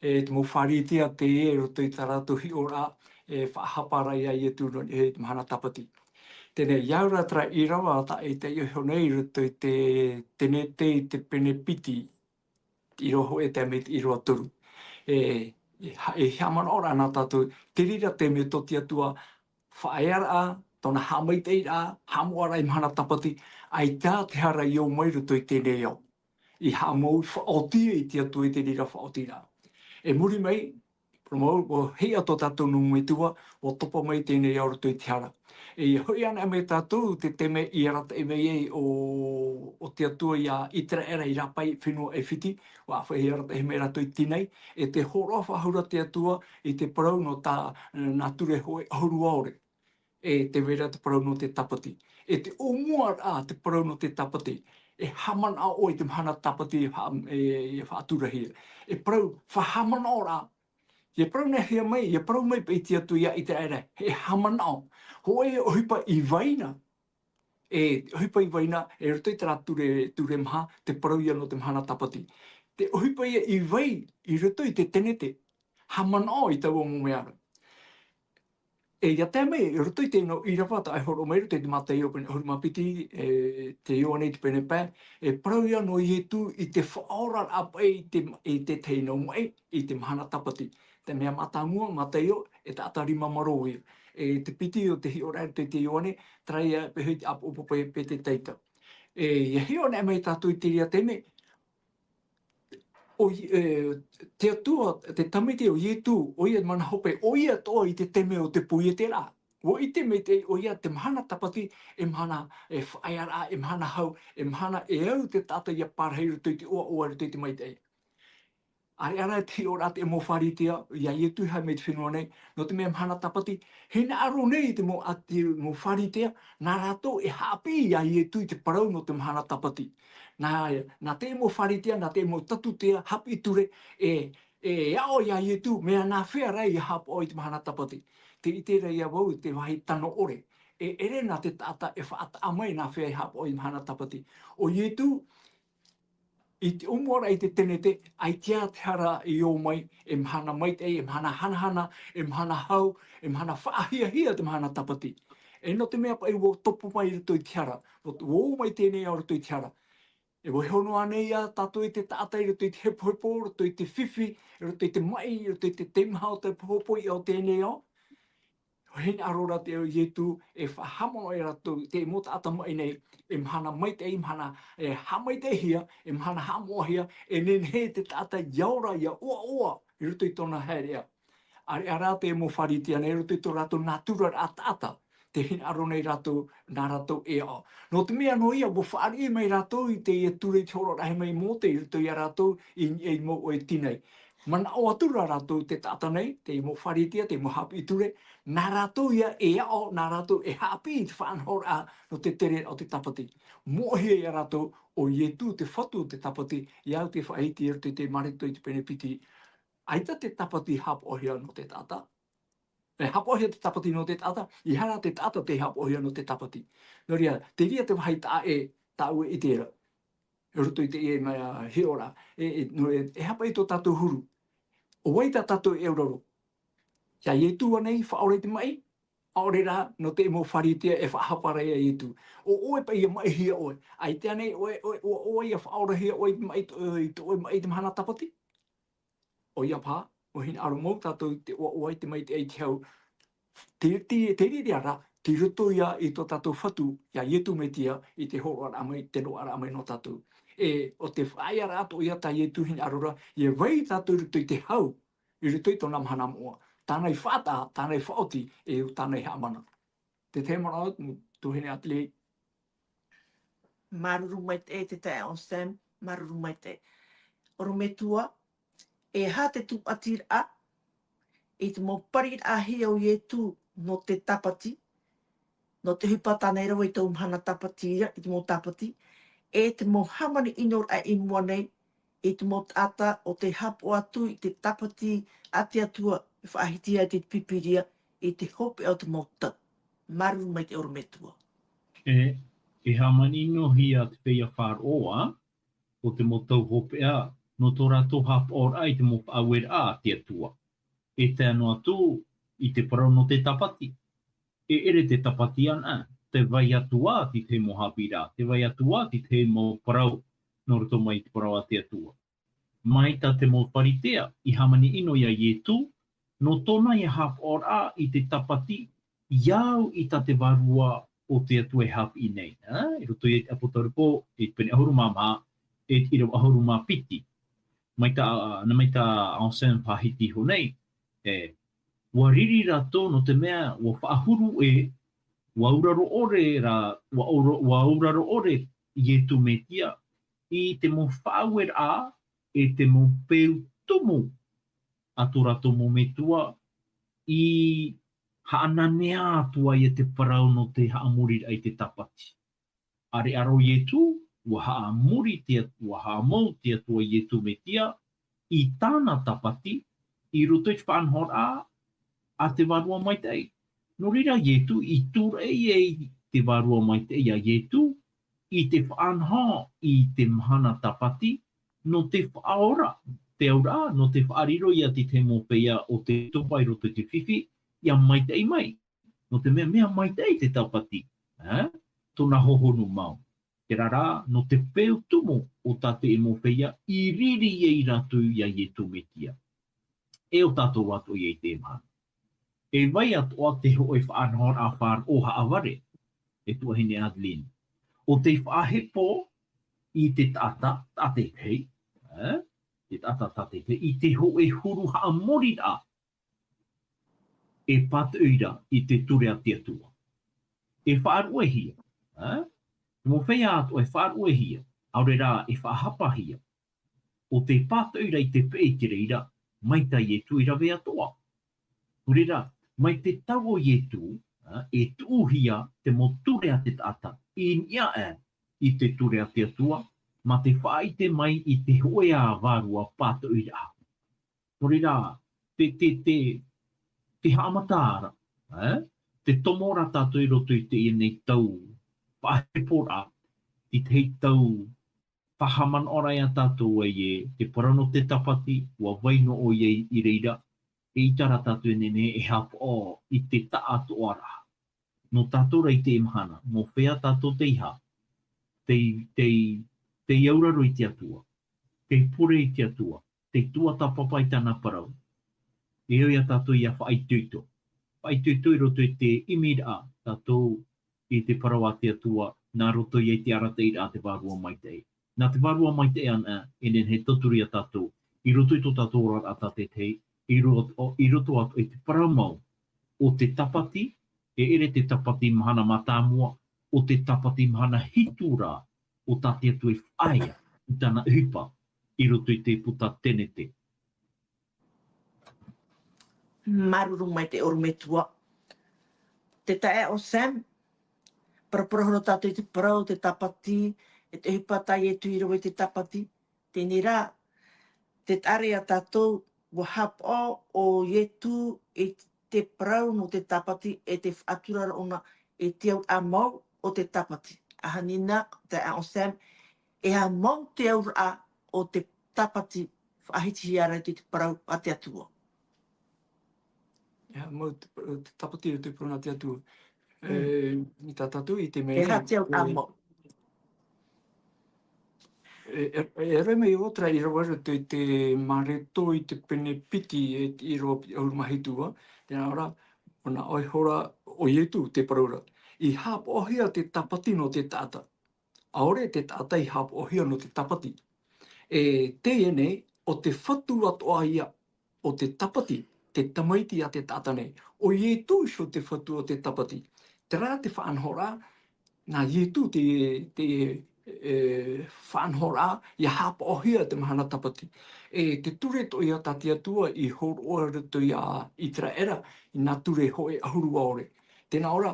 e te mau Pharisea teie i roto i tā rātou hiʻoraʻa, e faʻahapa ra iā Ietu nō niʻa i te mahana tāpati. Teie nei, ʻia au ra terā ʻīrava, tā e taiʻo iho nei i roto i te Tenete i te pene piti, ʻīrava hōʻē e tae mai i te ʻīrava toru. E, e ha-, e haʻamanaʻo ra nā tātou, te reira te mea tō te Atua, faʻaearaʻa, tōna haʻamaitaʻiraʻa, haʻamoʻaraʻa i mahana tāpati, ʻaita te hara i ō mai i roto i teie nei ao. I haʻamau faʻaoti i te Atua i te reira faʻaotiraʻa. E muri mai, parau mau, ʻua hiʻo tō tātou nūnaʻa Metua, ʻua topa mai teie nei ao i roto i te hara. E ʻia hoʻi anaʻe mai tātou, te taime i arataʻi mai ai ʻo, ʻo te Atua iā ʻĪteraʻera i rāpae fenua ʻAifiti, ʻua ʻāfaʻi arataʻi mai rātou i Tinai, e tē hōroʻa faʻahou ra te Atua i te parau nō tā, nā ture hōʻē ʻahuru ʻaore. E tē vai ra te parau nō te tāpati. E te ʻōmuaraʻa te parau nō te tāpati. E haʻamanaʻo ʻoe i te mahana tāpati e faʻa-, e, e faʻaturahia. E parau, faʻahaʻamanaʻoraʻa. ʻIa parau nā hea mai, ʻia parau mai paʻi te Atua iā ʻĪteraʻera, e haʻamanaʻo. Hōʻē ʻohipa i vai na, e, ʻohipa i vai na, e roto i terā ture, ture maha, te parau ia nō te mahana tāpati. Te ʻohipa ia i vai, i roto i te Tenete, haʻamanaʻo i taua mau mea ra. E, ʻia tae mai, i roto i te nau ʻīrava tā e hōroʻa mai i roto i te Mataio pene ʻahuru mā piti, e, te Ioane i te pene pae, e parau ia nō Ietu i te faʻaoraraʻa paʻi i te, i te tahi nau maʻi, i te mahana tāpati. Te mea mātāmua, Mataio, e taʻata rima marō ia. E te piti o te hiʻoraʻa i roto i te Ioane, terā ia e pēhea i te ʻāpoʻo pape Petetaita. E, ʻia hiʻo anaʻe mai tātou i te reira taime, ʻo I-, e, te Atua, te Tamaiti ʻo Ietu, ʻoia mana hope, ʻoia atoʻa i te taime o te poieteraʻa. ʻUa ʻite maitaʻi ʻoia te mahana tāpati, e mahana, e faʻaearaʻa, e mahana hau, e mahana e au te taʻata ʻia pārahi i roto i te ʻoaʻoa, i roto i te maitaʻi. ʻAreʻa rā te hiʻoraʻa te mau Pharisea, iā Ietu i haere mai te fenua nei, nō te mea mahana tāpati, hinaʻaro nei te mau ʻāti, mau Pharisea, nā rātou e haʻapiʻi iā Ietu i te parau nō te mahana tāpati. Nā, nā te mau Pharisea, nā te mau Tatutea, haʻapiʻi ture, e, e aʻo iā Ietu, mea nā hea rā ʻia haʻapaʻo i te mahana tāpati. Tē ʻite ra ïa vau, te vāhi tano ʻore. E ʻere nā te taʻata e faʻataʻa mai nā hea e haʻapaʻo i mahana tāpati. ʻO Ietu, I te ʻōmuaraʻa i te tenete, ʻaita te hara i ō mai, e mahana maitaʻi, e mahana hanahana, e mahana hau, e mahana faʻahiahia te mahana tāpati. E nō te mea paʻi ʻua topa mai i roto i te hara, ʻua ō mai teie nei ao i roto i te hara. E vaiiho noa nei ā tātou i te taʻata i roto i te hepohepo, i roto i te fifi, i roto i te maʻi, i roto i te teimaha o te hepohepo i ʻō teie nei ao. ʻO hinaʻaro rā te Ietu e faʻahaʻamanaʻo ia rātou, te mau taʻata maʻi nei, e mahana maitaʻi, mahana e haʻamaitaʻihia, e mahana haʻamoʻahia, e nehenehe te taʻata ia ora, ia ʻoaʻoa i roto i tōna haereʻa. ʻĀreʻa rā te mau Pharisea nei i roto i tō rātou nātura taʻata, tē hinaʻaro nei rātou, nā rātou e aʻo. Nō te mea nō ia, ʻua fāriʻi mai rātou i teie ture i te hōroʻaraʻa mai Mōte i roto ia rātou i, i mau ʻoe tīnai. Manaʻo atu rā rātou te taʻata nei, te mau Pharisea, te mau haʻapiʻi ture, nā rātou ia e aʻo, nā rātou e haʻapiʻi i te faʻanahoraʻa nō te tere o te tāpati. Moʻehia ia rātou ʻo Ietu te Fatu o te tāpati, ia au te faʻahiti i roto i te Mareko i te pene piti. ʻAita te tāpati haʻapaʻohia nō te taʻata. E haʻapaʻohia te tāpati nō te taʻata, ʻeiaha te taʻata tei haʻapaʻohia nō te tāpati. Nō reira, te reira te vāhi taʻa ʻē, tāʻu e ʻite ra. I roto i teie mea hiʻoraʻa, e, e, nō, e, e haʻapaʻo i tō tātou huru. ʻO vai tā tātou e auraro? Ia Ietu ānei, faʻaora i te maʻi, ʻaore rā, nō te mau Pharisea e faʻahapa ra ia Ietu. ʻO ʻoe paʻi ʻia maʻihia ʻoe. ʻAita ānei, ʻoe, ʻoe, ʻoe, ʻoe ʻia faʻaorahia ʻoe i te maʻi, i tō ʻoe maʻi i te mahana tāpati? ʻOia paha, ʻua hinaʻaro mau tātou i te ʻoaʻoa, i te maitaʻi, i te hau. Te, te, te reira rā, tei roto ia i tō tātou Fatu, ia Ietu Metia, i te hōroʻaraʻa mai, te roaʻaraʻa mai nō tātou. E, ʻo te faʻaearaʻa atoʻa ia tā Ietu hinaʻaro ra, ʻia vai tātou i roto i te hau, i roto i tōna mahana moʻa. Tāna i faʻataʻa, tāna i faʻaoti, e ʻo tāna i haʻamana. Te tahi manaʻo, tuahine Adelaide. Māuruuru maitaʻi te taeaʻe Sam, māuruuru maitaʻi. ʻOrometua, e aha te tūʻatiraʻa i te mau pariraʻahia o Ietu nō te tāpati, nō te ʻohipa tāna i rave i taua mahana tāpati ra, i te mau tāpati, e te mau hāmani ʻinoraʻa i mua nei, i te mau taʻata ʻo tē haʻapaʻo atu i te tāpati a te Atua, e faʻahiti ai te Pīpīria i te hopeʻa o te mau tau. Māuruuru maitaʻi ʻorometua. E, e hāmani ʻino hia te feiā faʻaroʻo, ʻo te mau tau hopeʻa, nō tō rātou haʻapaʻoraʻa i te mau faʻaueraʻa a te Atua. E tae noa atu i te parau nō te tāpati. E ʻere te tāpati anaʻe, tē vai atu ā i te mau haʻapiʻiraʻa, tē vai atu ā i te mau parau nō roto mai i te parau a te Atua. Mai tā te mau Pharisea i hāmani ʻino ia Ietu, nō tōna ia haʻapaʻoraʻa i te tāpati, ʻia au i tā te Vārua o te Atua e haʻapiʻi nei, ā, i roto i te ʻApotarupo, i te pene ʻahuru mā maha, e te ʻīrava ʻahuru mā piti. Mai tā, nā mai tā Anselme faʻahiti iho nei, e, ʻua riri rātou nō te mea, ʻua faʻahuru ē, ʻua auraro ʻore rā, ʻua aura-, ʻua auraro ʻore Ietu Metia, i te mau faʻaueraʻa, e te mau peu tumu a tō rātou mau metua, i haʻananea atu ai ia te parau nō te haʻamoriraʻa i te tāpati. ʻĀreʻa rā Ietu, ʻua haʻamori te At-, ʻua haʻamau te Atua Ietu Metia, i tāna tāpati, i roto i te faʻanahoraʻa a te Vārua Maitaʻi. Nō reira Ietu, i tūraʻi ai te Vārua Maitaʻi ia Ietu, i te faʻanaho i te mahana tāpati, nō te faʻaora, te auraʻa, nō te faʻariro ia te mau feiā ʻo tē topa i roto i te fifi, ʻia maitaʻi mai. Nō te mea, mea maitaʻi te tāpati, ā, tōna hohonu mau. Terā rā, nō te peu tumu o tā te mau feiā, i riri ai rātou ia Ietu Metia. E ʻo tātou atoʻa ia i teie mahana. E vai atoʻa te hōʻē faʻanahoraʻa faʻaroʻo haʻavare, e tuahine Adeline. ʻO tei faʻahepo i te taʻata, taʻata teitei, ā, te taʻata, taʻata teitei, i te hōʻē huru haʻamoriraʻa e pātoʻi ra i te ture a te Atua. E faʻaruʻehia, ā? Te mau feiā atoʻa e faʻaruʻehia, ʻaore rā e faʻahapahia. ʻO tei pātoʻi ra i te peʻe i te reira, mai tā Ietu i rave atoʻa. Nō reira, mai te tau o Ietu, ā, e tuʻuhia te mau ture a te taʻata, i niʻa aʻe i te ture a te Atua, mā te faʻaʻite mai i te hōʻē ā vārua pātoʻiraʻa. Nō reira, te, te, te, te haʻamata ra, ā, te tomo ra tātou i roto i teie nei tau faʻaheporaʻa, i te tau Paha manaʻo rā ia tātou ai e te parau nō te tāpati, ʻua vai noa ʻoia i reira, eʻita rā tātou e nehenehe e haʻapaʻo i te taʻatoʻaraʻa. Nō tātou rā i teie mahana, nō hea tātou tei hā, tei, tei, tei auraro i te Atua, tei pure i te Atua, tei tuatāpapa i tāna parau. E au ia tātou ia faʻaitoito. Faʻaitoito i roto i te ʻimiraʻa tātou i te parau a te Atua, nā roto ia i te arataʻiraʻa a te Vārua Maitaʻi. Nā te Vārua Maitaʻi anaʻe, e nehenehe e tauturu ia tātou, i roto i tō tātou oraraʻa tātaʻitahi, i ro-, i roto atoʻa i te parau mau o te tāpati, e ʻere te tāpati mahana mātāmua, ʻo te tāpati mahana hitu rā, ʻo tā te Atua i faʻaea i tāna ʻohipa i roto i te puta Tenete. Māuruuru maitaʻi ʻorometua. Te taeaʻe ʻo Sam, paraparau hoʻi tātou i te parau, te tāpati, e te ʻohipa tā Ietu i rave i te tāpati. Teie rā, tē taʻa ra ia tātou, ʻua haʻapaʻo ʻo Ietu i te parau nō te tāpati e te faʻaturaraʻa ʻōna e te auraʻa mau o te tāpati. ʻAhani na, taeaʻe ʻo Sam, e aha mau te auraʻa o te tāpati faʻahitihia ra i te parau a te Atua. E aha mau te, te tāpati o te parau nā te Atua. Mm. E, i tā tātou i te mea E aha nei, te auraʻa e, mau? E, e, e rave mai ʻoia terā i rave ra te, te Mareko i te pene piti e te ʻīrava piti ʻahuru mā hitu, tē nā ʻō ra, ʻo nā ʻoe hora ʻo Ietu te parau ra. I haʻapaʻohia te tāpati nō te taʻata. ʻAore te taʻata i haʻapaʻohia nō te tāpati. E teie nei, ʻo te fatu atoʻa ia o te tāpati, te tamaiti a te taʻata nei. ʻO Ietu iho te fatu o te tāpati. Terā te faʻanahoraʻa, nā Ietu te, te, e, faʻanahoraʻa, ia haʻapaʻohia te mahana tāpati. E te ture atoʻa ia tā te Atua i hōroʻa i roto ia ʻĪteraʻera, i nā ture hōʻē ʻahuru ʻaore. Tē nā ʻō ra,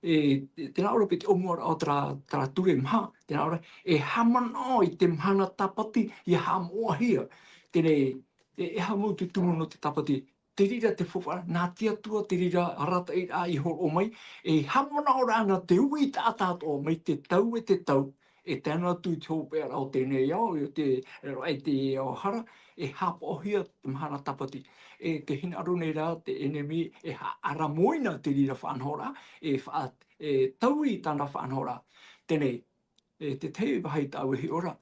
e, tē nā ʻō ra paʻi te ʻōmuaraʻa o terā, terā ture maha, tē nā ʻō ra, e haʻamanaʻo i te mahana tāpati ia haʻamoʻahia. Teie nei, e, e aha mau te tumu nō te tāpati, te reira te faufaʻa, nā te Atua te reira arataʻiraʻa i hōroʻa mai, e haʻamanaʻo ra ʻana te uʻi taʻata atoʻa mai te tau e te tau, e tae noa atu i te hopeʻaraʻa o teie nei ao, i te, e, i te ao hara, e haʻapaʻohia te mahana tāpati. E tē hinaʻaro nei ra te ʻenemi, e haʻaʻaramoina te reira faʻanahoraʻa, e faʻa-, e taui i tāna faʻanahoraʻa. Teie nei, e te tahi vāhi tāʻu e hiʻo ra,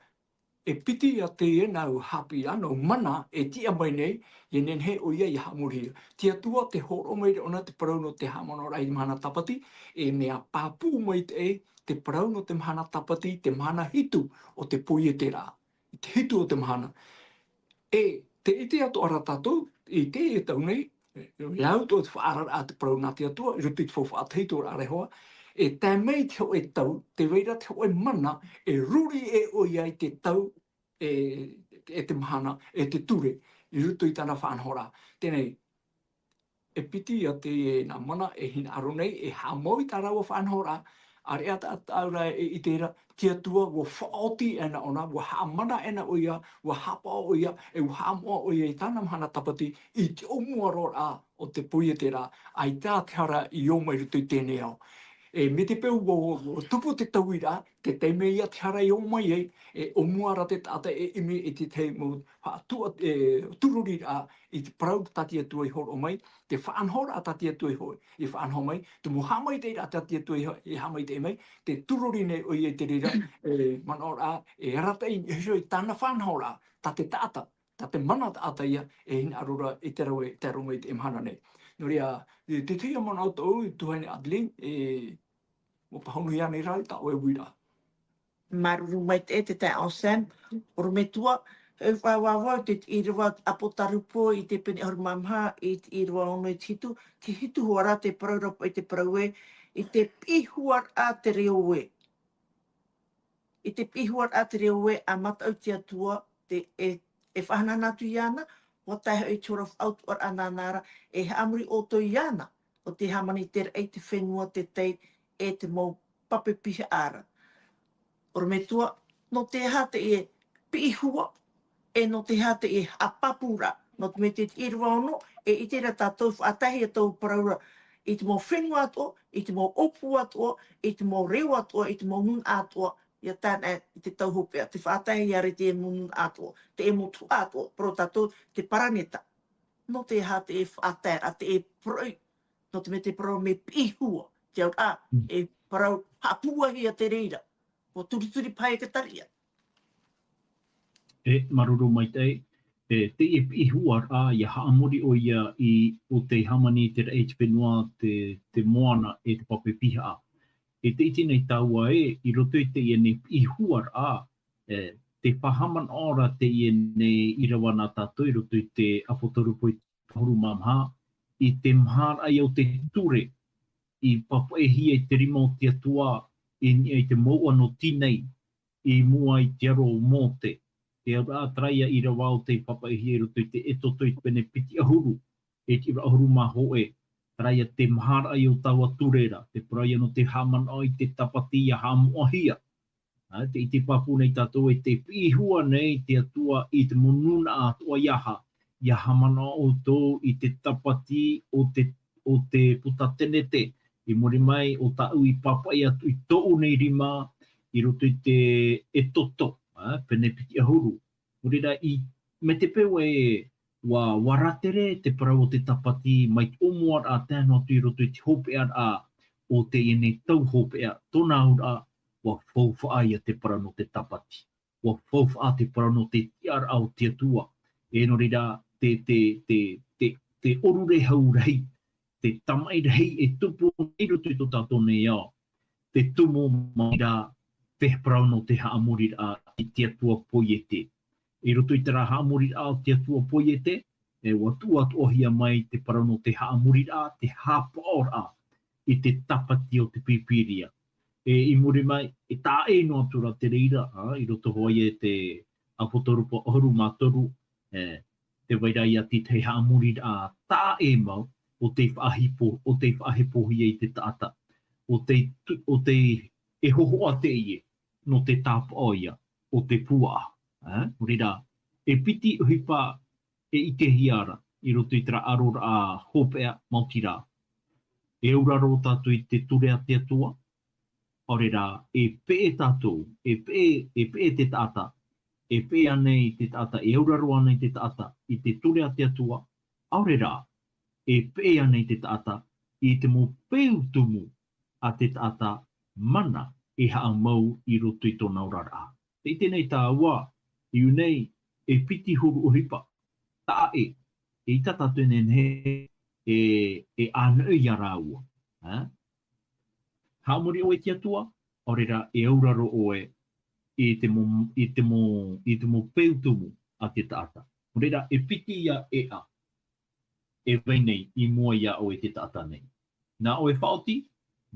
e piti ia teie nau haʻapiʻiraʻa, nau mana e tiʻa mai nei, e nehenehe ʻoia ia haʻamorihia. Te Atua tē hōroʻa mai ra ʻōna te parau nō te haʻamanaʻoraʻa i te mahana tāpati, e mea pāpū maitaʻi te parau nō te mahana tāpati, te mahana hitu o te poieteraʻa, i te hitu o te mahana. E, tē ʻite atoʻa ra tātou, i teie tau nei, e, e au atoʻa te faʻaararaʻa te parau nā te Atua, i roto i te faufaʻa tahito ra ʻarehoa, e tae mai te hōʻē tau, tē vai ra te hōʻē mana, e ruri e ʻoia i te tau, e, e te mahana, e te ture, i roto i tāna faʻanahoraʻa. Teie nei, e piti ia teie nā mana e hinaʻaro nei, e haʻamau i tā rāua faʻanahoraʻa, ʻāreʻa tātou ra e ʻite ra, te Atua ʻua faʻaoti ʻana ʻōna, ʻua haʻamana ʻana ʻoia, ʻua haʻapaʻo ʻoia, e ʻua haʻamoʻa ʻoia i tāna mahana tāpati, i te ʻōmuaraʻa o te poieteraʻa, ʻaita te hara i ō mai i roto i teie nei ao. E, mai te peu ʻua, ʻua, ʻua tupu te tauiraʻa, te taime ia te hara i ō mai ai, e ʻōmua ra te taʻata e ʻimi i te tahi mau faʻatua-, e, turoriraʻa i te parau tā te Atua i hōroʻa mai, te faʻanahoraʻa tā te Atua i hō-, i faʻanaho mai, te mau haʻamaitaʻiraʻa tā te Atua i ha-, i haʻamaitaʻi mai, tē turori nei ʻoia i te reira, e, manaʻoraʻa, e arataʻi iho i tāna faʻanahoraʻa, tā te taʻata, tā te mana taʻata ia, e hinaʻaro ra i te rave, te aro mai i te mahana nei. Nō reira, e, te tahi manaʻo tāʻu, e tuahine Adeline, e, ʻua pāhono ia nei rā i tā ʻoe uiraʻa. Māuruuru maitaʻi te taeaʻe Sam, ʻorometua, e faʻaʻohipa i te ʻīrava ʻApotarupo i te pene ʻahuru mā maha, i te ʻīrava ono i te hitu, te hitu hoʻi ra te parau ra paʻi te parau ē, i te piʻihuaraʻa te reo ē. I te piʻihuaraʻa te reo ē, ʻa mataʻu te Atua, te, e, e faʻahanahana atu iāna, ʻua tae hoʻi te hora faʻautuʻaraʻa nāna ra, e haʻamori ʻoutou iāna, ʻo tē hāmani i te raʻi, te fenua, te tai, e te mau pape pihaʻa ra. ʻOrometua, nō te aha teie piʻihua, e nō te aha teie haʻapāpūraʻa, nō te mea te ʻīrava ono, e ʻite ra tātou faʻatae ia tau parau ra, i te mau fenua atoʻa, i te mau ʻōpū atoʻa, i te mau reo atoʻa, i te mau nūnaʻa atoʻa, ia tāna i te tau hopeʻa, te faʻatae ia re te e munu atoʻa, te e motu atoʻa, parau tātou te paraneta. Nō te aha te e faʻatae, a te e poroʻi, nō te mea te parau me piʻi hua, te auraʻa, Mm. e parau haʻapūahi ia te reira. Ko turituri paha e ka tariʻa. E, māuruuru maitaʻi. E, te e piʻi hua rā, ia haʻamori ʻoia i, o te hāmani i te raʻi i te fenua, te, te moana e te pape pihaʻa. E te iti nei tāua e, i roto i te ia nei piʻi hua rā, e, te faʻahaʻamanaʻo ra te ia nei ʻīrava nā tātou i roto i te Apotarupo i te toru mā maha, i te maharaʻa ia o te ture, i papaʻihia i te rima o te Atua, i niʻa i te mouʻa nō Tinai, i mua i te aro o Mōte. Te auraʻa terā ia ʻīrava o tei papaʻihia i roto i te Exodo i te pene piti ʻahuru, e te ʻīrava ʻahuru mā hōʻē, terā ia te maharaʻa ia o taua ture ra, te parau ia nō te haʻamanaʻo i te tāpati ia haʻamoʻahia. Ā, te ʻite pāpū nei tātou e te piʻi hua nei te Atua i te mau nūnaʻa atoʻa ia aha, ia haʻamanaʻo ʻoutou i te tāpati o te, o te puta Tenete, i muri mai o tāʻu i papaʻi atu i tōʻu nei rima, i roto i te Exodo, ā, pene piti ʻahuru. Nō reira, i, mai te peu e, ʻua, ʻua rātere te parau o te tāpati, mai te ʻōmuaraʻa tae noa atu i roto i te hopeʻaraʻa o teie nei tau hopeʻa, tōna auraʻa, ʻua faufaʻa ia te parau nō te tāpati. ʻUa faufaʻa te parau nō te tiʻaraʻa o te Atua. E nō reira, te, te, te, te, te ʻōrure hau rahi, te tamaʻi rahi e tupu i roto i tō tātou nei ao. Te tumu mai rā, te parau nō te haʻamoriraʻa i te Atua Poiete. I roto i terā haʻamoriraʻa o te Atua Poiete, e ʻua tuʻu atoʻahia mai te parau nō te haʻamoriraʻa, te haʻapaʻoraʻa i te tāpati o te Pīpīria. E i muri mai, e taʻa ʻē noa atu rā te reira, ā, i roto hoʻi e te Apotarupo ʻahuru mā toru, e, tē vai ra ia te tahi haʻamoriraʻa taʻa ʻē mau, ʻo tei faʻahipo, ʻo tei faʻahepohia i te taʻata, ʻo tei tu-, ʻo tei e hōhoʻa teie, nō te tāpaʻo ia o te puaʻa. Ā, nō reira, e piti ʻohipa e ʻitehia ra, i roto i terā aroraʻa hopeʻa maoti rā. E auraro tātou i te ture a te Atua, ʻaore rā, e peʻe tātou, e peʻe, e peʻe te taʻata, e peʻe anei te taʻata, e auraro anei te taʻata i te ture a te Atua, ʻaore rā, e peʻe anei te taʻata i te mau peu tumu a te taʻata mana e haʻamau i roto i tōna oraraʻa. Tē ʻite nei tāua, i ʻō nei, e piti huru ʻohipa, taʻa ʻē, eʻita tātou e nehenehe e, e ʻānoʻi ia rāua. Ā? Haʻamori ʻoe i te Atua, ʻaore rā e auraro ʻoe i te mau, i te mau, i te mau peu tumu a te taʻata. Nō reira, e piti ia ʻēʻa e vai nei i mua ia ʻoe te taʻata nei. Nā ʻoe faʻaoti,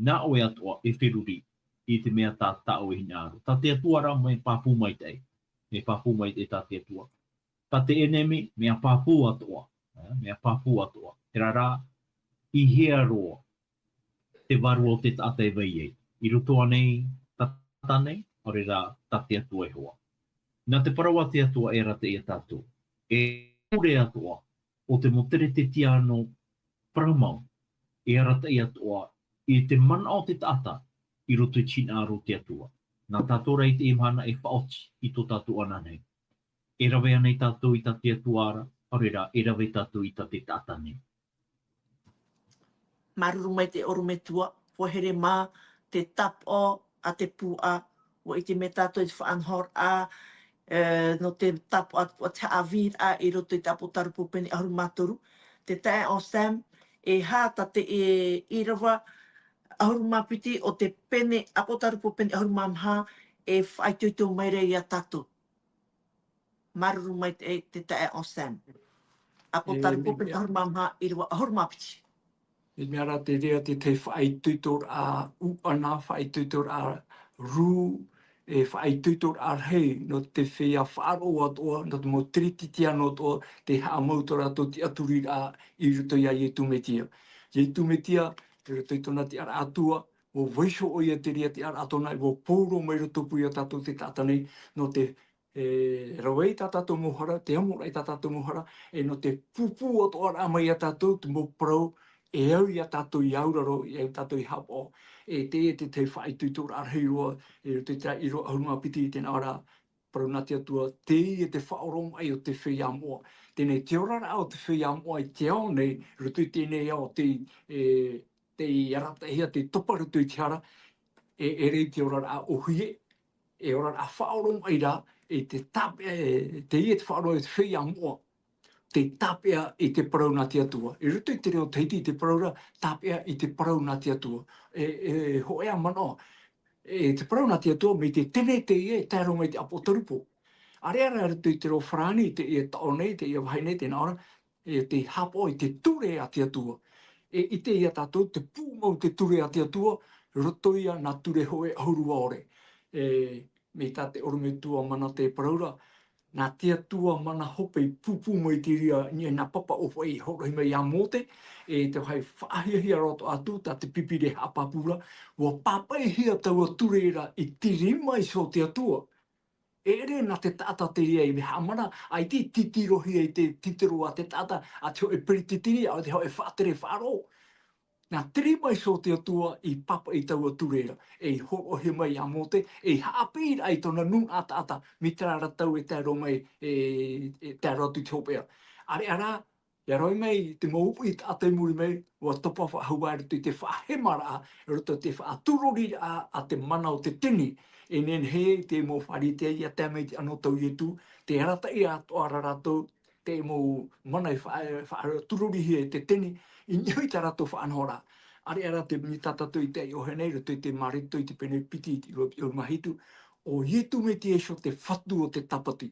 nā ʻoe atoʻa e feruri i te mea tā, tā ʻoe hinaʻaro. Tā te Atua rā mea pāpū maitaʻi, mea pāpū maitaʻi tā te Atua. Tā te ʻenemi, mea pāpū atoʻa, ā, mea pāpū atoʻa. Terā rā, i hea roa te vārua o te taʻata e vai ai. I roto anei, tā taʻata nei, ʻaore rā, tā te Atua e hoa. Nā te parau a te Atua e arataʻi ia tātou. E ʻore atoʻa, ʻo te mau teretetiano parau mau, e arataʻi atoʻa i te manaʻo o te taʻata i roto i te hinaʻaro o te Atua. Nā tātou rā i teie mahana e faʻaoti i tō tātou ananahi. E rave anei tātou i tā te Atua ra, ʻaore rā, e rave tātou i tā te taʻata nei. Māuruuru maitaʻi ʻorometua, ʻua here mā te tāpaʻo a te puaʻa, ʻua ʻite mai tātou i te faʻanahoraʻa, e, nō te tāpaʻo a te puaʻa, te haʻavīraʻa i roto i te Apotarupo pene ʻahuru mā toru. Te taeaʻe Sam, e aha tā te, e, ʻīrava ʻahuru mā piti o te pene, Apotarupo pene ʻahuru mā maha, e faʻaitoito mai ra ia tātou. Māuruuru maitaʻi te taeaʻe Sam. Apotarupo pene ʻahuru mā maha, ʻīrava ʻahuru mā piti. E mea rā te reira te, te faʻaitoitoraʻa ʻuʻana, faʻaitoitoraʻa rū, e faʻaitoitoraʻa rahi, nō te feiā faʻaroʻo atoʻa, nō te mau teretetiano atoʻa, tē haʻamau tō rātou tiʻaturiraʻa i roto ia Iesu Mesia. Iesu Mesia, i roto i tōna tiʻaraʻa Atua, ʻua vaiiho ʻoia te reira tiʻaraʻa tōna, ʻua pauroa mai roto pū ia tātou te taʻata nei, nō te e rave i tā tātou mau hara, te amo ra i tā tātou mau hara, e nō te pūpū atoʻa ra mai ia tātou te mau parau e au ia tātou i auraro, e au tātou i haʻapaʻo. E teie te tahi faʻaitoitoraʻa rahi roa, e roto i te ʻīrava ʻahuru mā piti, tē nā ʻō ra, parau nā te Atua, teie te faʻaoromaʻi o te feiā moʻa. Teie nei te oraraʻa o te feiā moʻa i te ao nei, roto i teie nei ao tei, e, tei arataʻihia, tei topa roto i te hara, e, e ʻere i te oraraʻa ʻōhie, e oraraʻa faʻaoromaʻi ra, e te tāpeʻa, e, teie te faʻaoromaʻi o te feiā moʻa, tei tāpeʻa i te parau nā te Atua. I roto i te reo Tahiti, te parau ra, tāpeʻa i te parau nā te Atua. E, e, hōʻē ā manaʻo, e, te parau nā te Atua, mai te tene teie e tae roa mai te ʻApotarupo. ʻAreʻa rā i roto i te reo Farāni, teie taʻo nei, teie vāhi nei, tē nā ʻō ra, e, tei haʻapaʻo i te ture a te Atua. E ʻite ia tātou, te pū mau te ture a te Atua, roto ia nā ture hōʻē ʻahuru ʻaore. E, mai tā te ʻorometua mana tē parau ra, nā te Atua mana hope i pūpū mai te reira i niʻa i nā papa ʻōfaʻi i hōroʻahia mai iā Mōte, e te vāhi faʻahiahia roa atoʻa atu, tā te Pīpīria e haʻapāpū ra, ʻua pāpaʻihia taua ture ra i te rima iho o te Atua. E ʻere nā te taʻata te reira i haʻamana, ʻaita i titirohia i te titiro a te taʻata, a te hōʻē peretiteni, a te hōʻē faʻatere faʻaroʻo. Nā te rima iho o te Atua i pāpaʻi taua ture ra, e i hōroʻahia mai iā Mōte, e i haʻapiʻiraʻa i tōna nūnaʻa taʻata, mai terā ra tau e tae roa mai, e, e tae roa atu i te hopeʻa. ʻAreʻa rā, ʻia roaʻa mai te mau upoʻo taʻata i muri mai, ʻua topa faʻahou ā i roto i te faʻahemaraʻa, i roto i te faʻaturoriraʻa a te mana o te tini. E nehenehe te mau Pharisea ʻia tae mai te anotau o Ietu, tē arataʻi atoʻa ra rātou, te mau mana i faʻa-, faʻaturorihia e te tini, i niʻa i tā rātou faʻanahoraʻa. ʻAreʻa rā te miniti tātou i te ʻohipa nei, i roto i te Mareko i te pene piti i te ʻīrava ʻahuru mā hitu, ʻo Ietu Metia iho te Fatu o te Tāpati.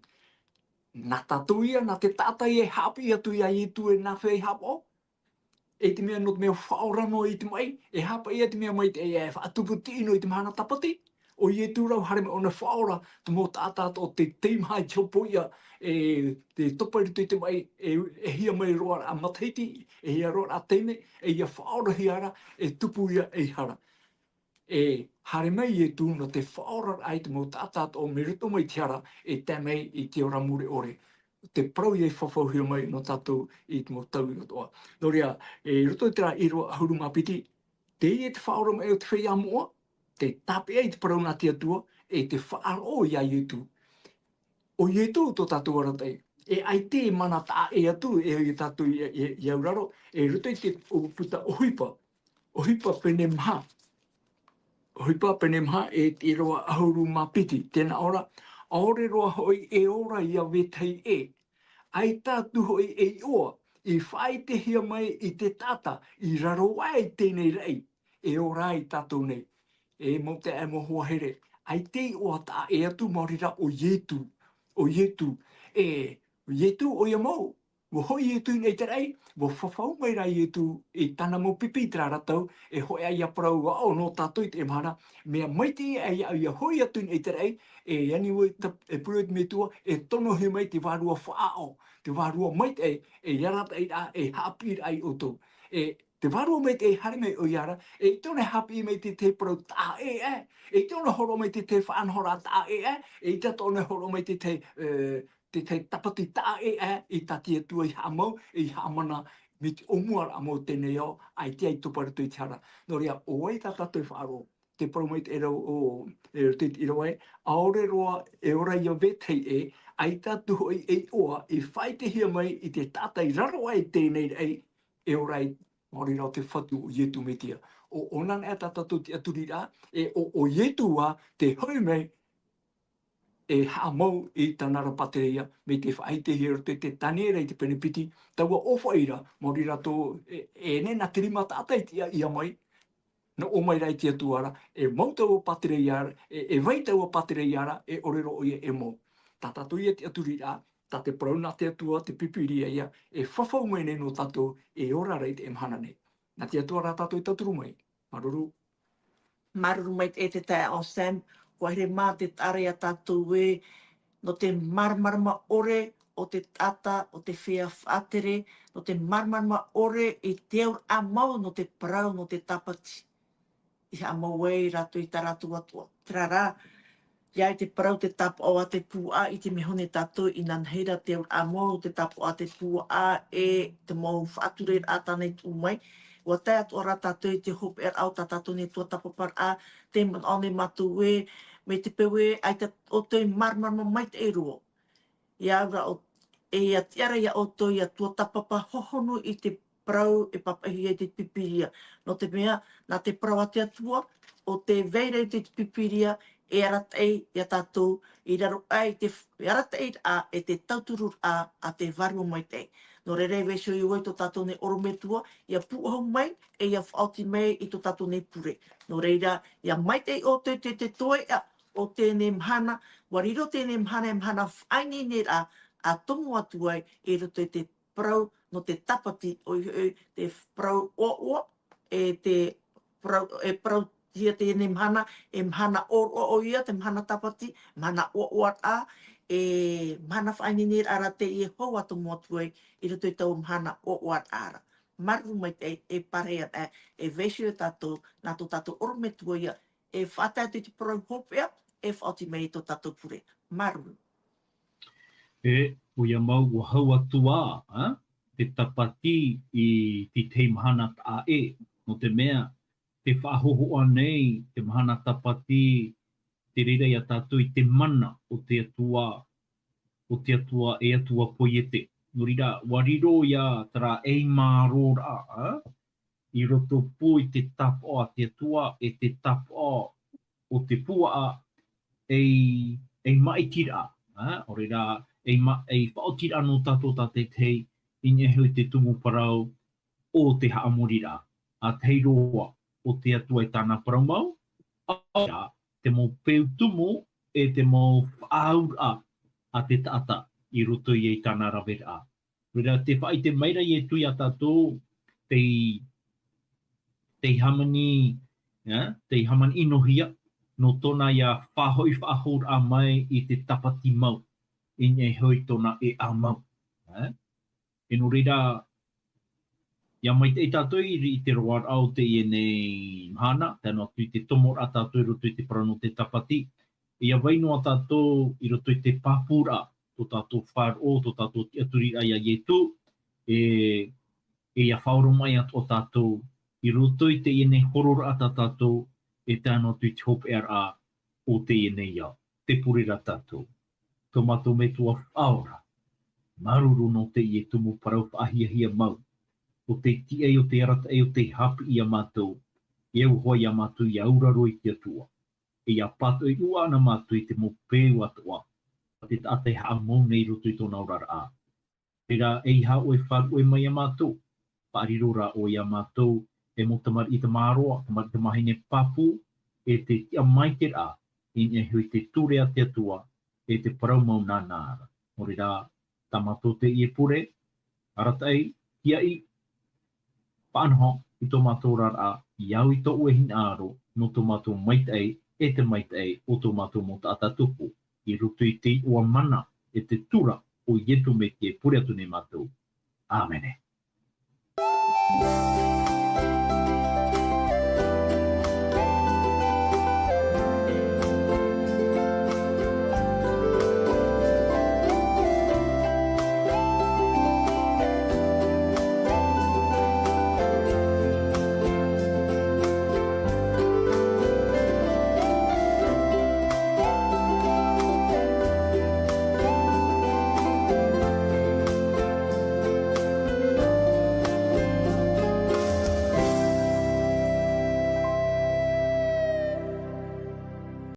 Nā tātou ia, nā te taʻata ia e haʻapiʻi atu iā Ietu e nāfea i haʻapaʻo. E te mea nō te mea faʻaora noa i te maʻi, e haʻapaʻo ia te mea maitaʻi e faʻatupu tiʻi noa i te mahana Tāpati. ʻO Ietu rā, haere mai ʻōna faʻaora, te mau taʻata atoʻa tei teimaha i te hopoiʻa, e, tei topa i roto i te maʻi, e, e hia mai roa rā matahiti, e hia roa rā taime, e ʻia faʻaorahia ra, e tupu ia ei hara. E haere mai Ietu nō te faʻaoraraʻa i te mau taʻata atoʻa mai roto mai te hara, e tae mai i te ora mure ʻore. Te parau ia i fafauhia mai nō tātou i te mau tau atoʻa. Nō reira, e, i roto i terā ʻīrava ʻahuru mā piti, teie te faʻaoromaʻi o te feiā moʻa, tei tāpeʻa i te parau nā te Atua, e te faʻaroʻo iā Ietu. ʻO Ietu tō tātou arataʻi. E ʻaita e mana taʻa ʻē atu, e, e tātou i, i, i auraro, e roto i te ʻo-, puta ʻohipa. ʻOhipa pene maha. ʻOhipa pene maha e te ʻīrava ʻahuru mā piti. Tē nā ʻō ra, ʻaore roa hoʻi e ora ia vetahi ʻē. ʻAita atu hoʻi e iʻoa, i faʻaʻitehia mai i te taʻata, i raro aʻe i teie nei raʻi, e ora ai tātou nei. E mau taeaʻe, mau hoa here, ʻaita e iʻoa taʻa ʻē atu, maori rā ʻo Ietu, ʻo Ietu, e, ʻo Ietu, ʻoia mau, ʻua hoʻi Ietu i niʻa i te raʻi, ʻua fafau mai rā Ietu i tāna mau pipi i terā ra tau, e hōʻē ā ia parau aʻo nō tātou i teie mahana, mea maitaʻi aʻe ia hoʻi atu i niʻa i te raʻi, e ani vau i te, e parau i te Metua, e tonohia mai te vārua faʻaʻo, te vārua maitaʻi, e arataʻiraʻa, e haʻapiʻiraʻa ia ʻoutou. E te vārua maitaʻi e haere mai ʻoia ra, e ʻaita ʻōna e haʻapiʻi mai te tahi parau taʻa ʻē aʻe, e ʻaita ʻōna e hōroʻa mai te tahi faʻanahoraʻa taʻa ʻē aʻe, e ʻaita atoʻa ʻōna e hōroʻa mai te tahi, e, te tahi tāpati taʻa ʻē aʻe, i tā te Atua i haʻamau, i haʻamana, mai te ʻōmuaraʻa mau o teie nei ao, ʻaita e topa i roto i te hara. Nō reira, ʻo vai tā tātou e faʻaroʻo, te parau maitaʻi ra ʻo, e, te, i ʻīrava ē, ʻaore roa e ora ia vetahi ʻē, ʻaita atu hoʻi e iʻoa, i faʻaʻitehia mai i te taʻata i raro aʻe i teie nei raʻi, e ora ai, maori rā ʻo te Fatu ʻo Ietu Metia. ʻO, ʻōna anaʻe tā tātou tiʻaturiraʻa, e ʻo, ʻo Ietu ā, tē hoʻi mai, e haʻamau i tāna ra pātireia, mai te faʻaʻitehia i roto i te Taniera i te pene piti, taua ʻōfaʻi ra, maori rātou, e, e nehenehe nā te rima taʻata i tiʻa mai, nō ʻō mai rā i te Atua ra, e mau taua pātireia ra, e, e vai taua pātireia ra, e ʻore roa ʻoia e mau. Tā tātou ia tiʻaturiraʻa, tā te parau nā te Atua, te Pīpīria ia, e fafau mai nei nō tātou, e ora ra i teie mahana nei. Nā te Atua rā tātou e tauturu mai. Māuruuru. Māuruuru maitaʻi te taeaʻe Sam, ʻua haere mā te taʻa ra ia tātou ē, nō te māramarama ʻore o te taʻata, o te feiā faʻatere, nō te māramarama ʻore i te auraʻa mau nō te parau, nō te tāpati. I haʻamau ai rātou i tā rātou Atua. Terā rā, ʻia ʻite te parau te tāpaʻo a te puaʻa, ʻite mai hoʻi tātou inanahi rā te auraʻa mau o te tāpaʻo a te puaʻa e te mau faʻatureraʻa tāna i tuʻu mai, ʻUa tae atu ra tātou i te hopeʻaraʻa o tā tātou nei tuatāpaparaʻa, te manaʻo nei mātou ē, mai te peu ē, ʻaita ʻoutou e māramarama maitaʻi roa. Ia au ra ʻo, e ia tiʻa ra ia ʻoutou, ia tuatāpapa hohonu i te parau e pāpaʻihia i te Pīpīria. Nō te mea, nā te parau a te Atua, ʻo tē vai ra i te Pīpīria, e arataʻi ia tātou, i raro aʻe i te f-, e arataʻiraʻa, e te tautururaʻa a te Vārua Maitaʻi. Nō reira e vaiiho ʻoia i tō tātou nei ʻorometua, ia pūʻohu mai, e ia faʻaoti mai i tō tātou nei pure. Nō reira, ia maitaʻi ʻoutou te, te toeʻa o teie mahana, ʻua riro teie mahana, e mahana faʻaineineraʻa, ʻa tomo atu ai, i roto i te parau nō te tāpati, ʻoia hoʻi te parau ʻoaʻoa, e te parau, e parauhia teie mahana, e mahana ʻōroʻa ʻoia, te mahana tāpati, mahana ʻoaʻoa ra, e mahana faʻaineineraʻa ra teie hou ʻa tomo atu ai, i roto i taua mahana ʻoaʻoa ra. Māuruuru maitaʻi, e, e parau ra, e vaiiho ia tātou, nā tō tātou ʻorometua ia, e faʻatae atu i te parau hopeʻa, e faʻaoti mai i tō tātou pure. Māuruuru. E, ʻoia mau ʻua hau atu ā, ā, te tāpati i te tahi mahana taʻa ʻē, nō te mea, tē faʻahōhoʻa nei, te mahana tāpati, te reira ia tātou i te mana o te Atua, o te Atua, e Atua Poiete. Nō reira, ʻua riro ia terā ʻeimaroraʻa, ā, i roto pū i te tāpaʻo a te Atua, e te tāpaʻo o te puaʻa, ei, ei māʻitiraʻa, ā, ʻo reira, ei ma-, ei faʻaotiraʻa nō tātou tātaʻitahi, i niʻa iho i te tumu parau o te haʻamoriraʻa, ā tahi roa, o te Atua e tāna parau mau, ā, te mau peu tumu, e te mau faʻaauraʻa a te taʻata i roto ia i tāna raveraʻa. Reira tē faʻaʻite mai ra Ietu ia tātou, tei, tei hāmani, ā, tei hāmani ʻinohia, nō tōna ia faʻahoʻi faʻahouraʻa mai i te tāpati mau, i niʻa iho i tōna ʻēʻa mau. Ā? E nō reira, ia maitaʻi tātou i, i te roaraʻa o teie nei mahana, tae noa atu i te tomoraʻa tātou i roto i te parau nō te tāpati, ia vai noa tātou i roto i te pāpūraʻa, tō tātou faʻaroʻo, tō tātou tiʻaturiraʻa ia Ietu, e, e ia faʻaoromaʻi atoʻa tātou, i roto i teie nei hororaʻa tā tātou, e tae noa atu i te hopeʻaraʻa o teie nei ao. Tē pure ra tātou. Tō mātou Metua faʻaora, māuruuru nō teie tumu parau faʻahiahia mau, ʻo tei tiʻa, ʻo tei arataʻi, ʻo tei haʻapiʻi ia mātou, e auhoa ia mātou ʻia auraro i te Atua, e ʻia pātoʻi ʻua ana mātou i te mau peu atoʻa a te taʻata e haʻamau nei i roto i tōna oraraʻa. Reira, ʻeiaha ʻoe e faʻaruʻe mai ia mātou, faʻariro rā ʻoe ia mātou, e mau tamariʻi tamāroa, tamariʻi tamāhine pāpū, e te tiʻa maitaʻi ra, i niʻa iho i te ture a te Atua, e te parau mau nānā ra. Nō reira, tā mātou teie pure, arataʻi, tiʻaʻi, faʻanaho i tō mātou oraraʻa, ʻia au i tō ʻoe hinaʻaro, nō tō mātou maitaʻi, e te maitaʻi o tō mātou mau taʻata tupu, i roto i te iʻoa mana, e te tura o Ietu Metia e pure atu nei mātou. ʻĀmene.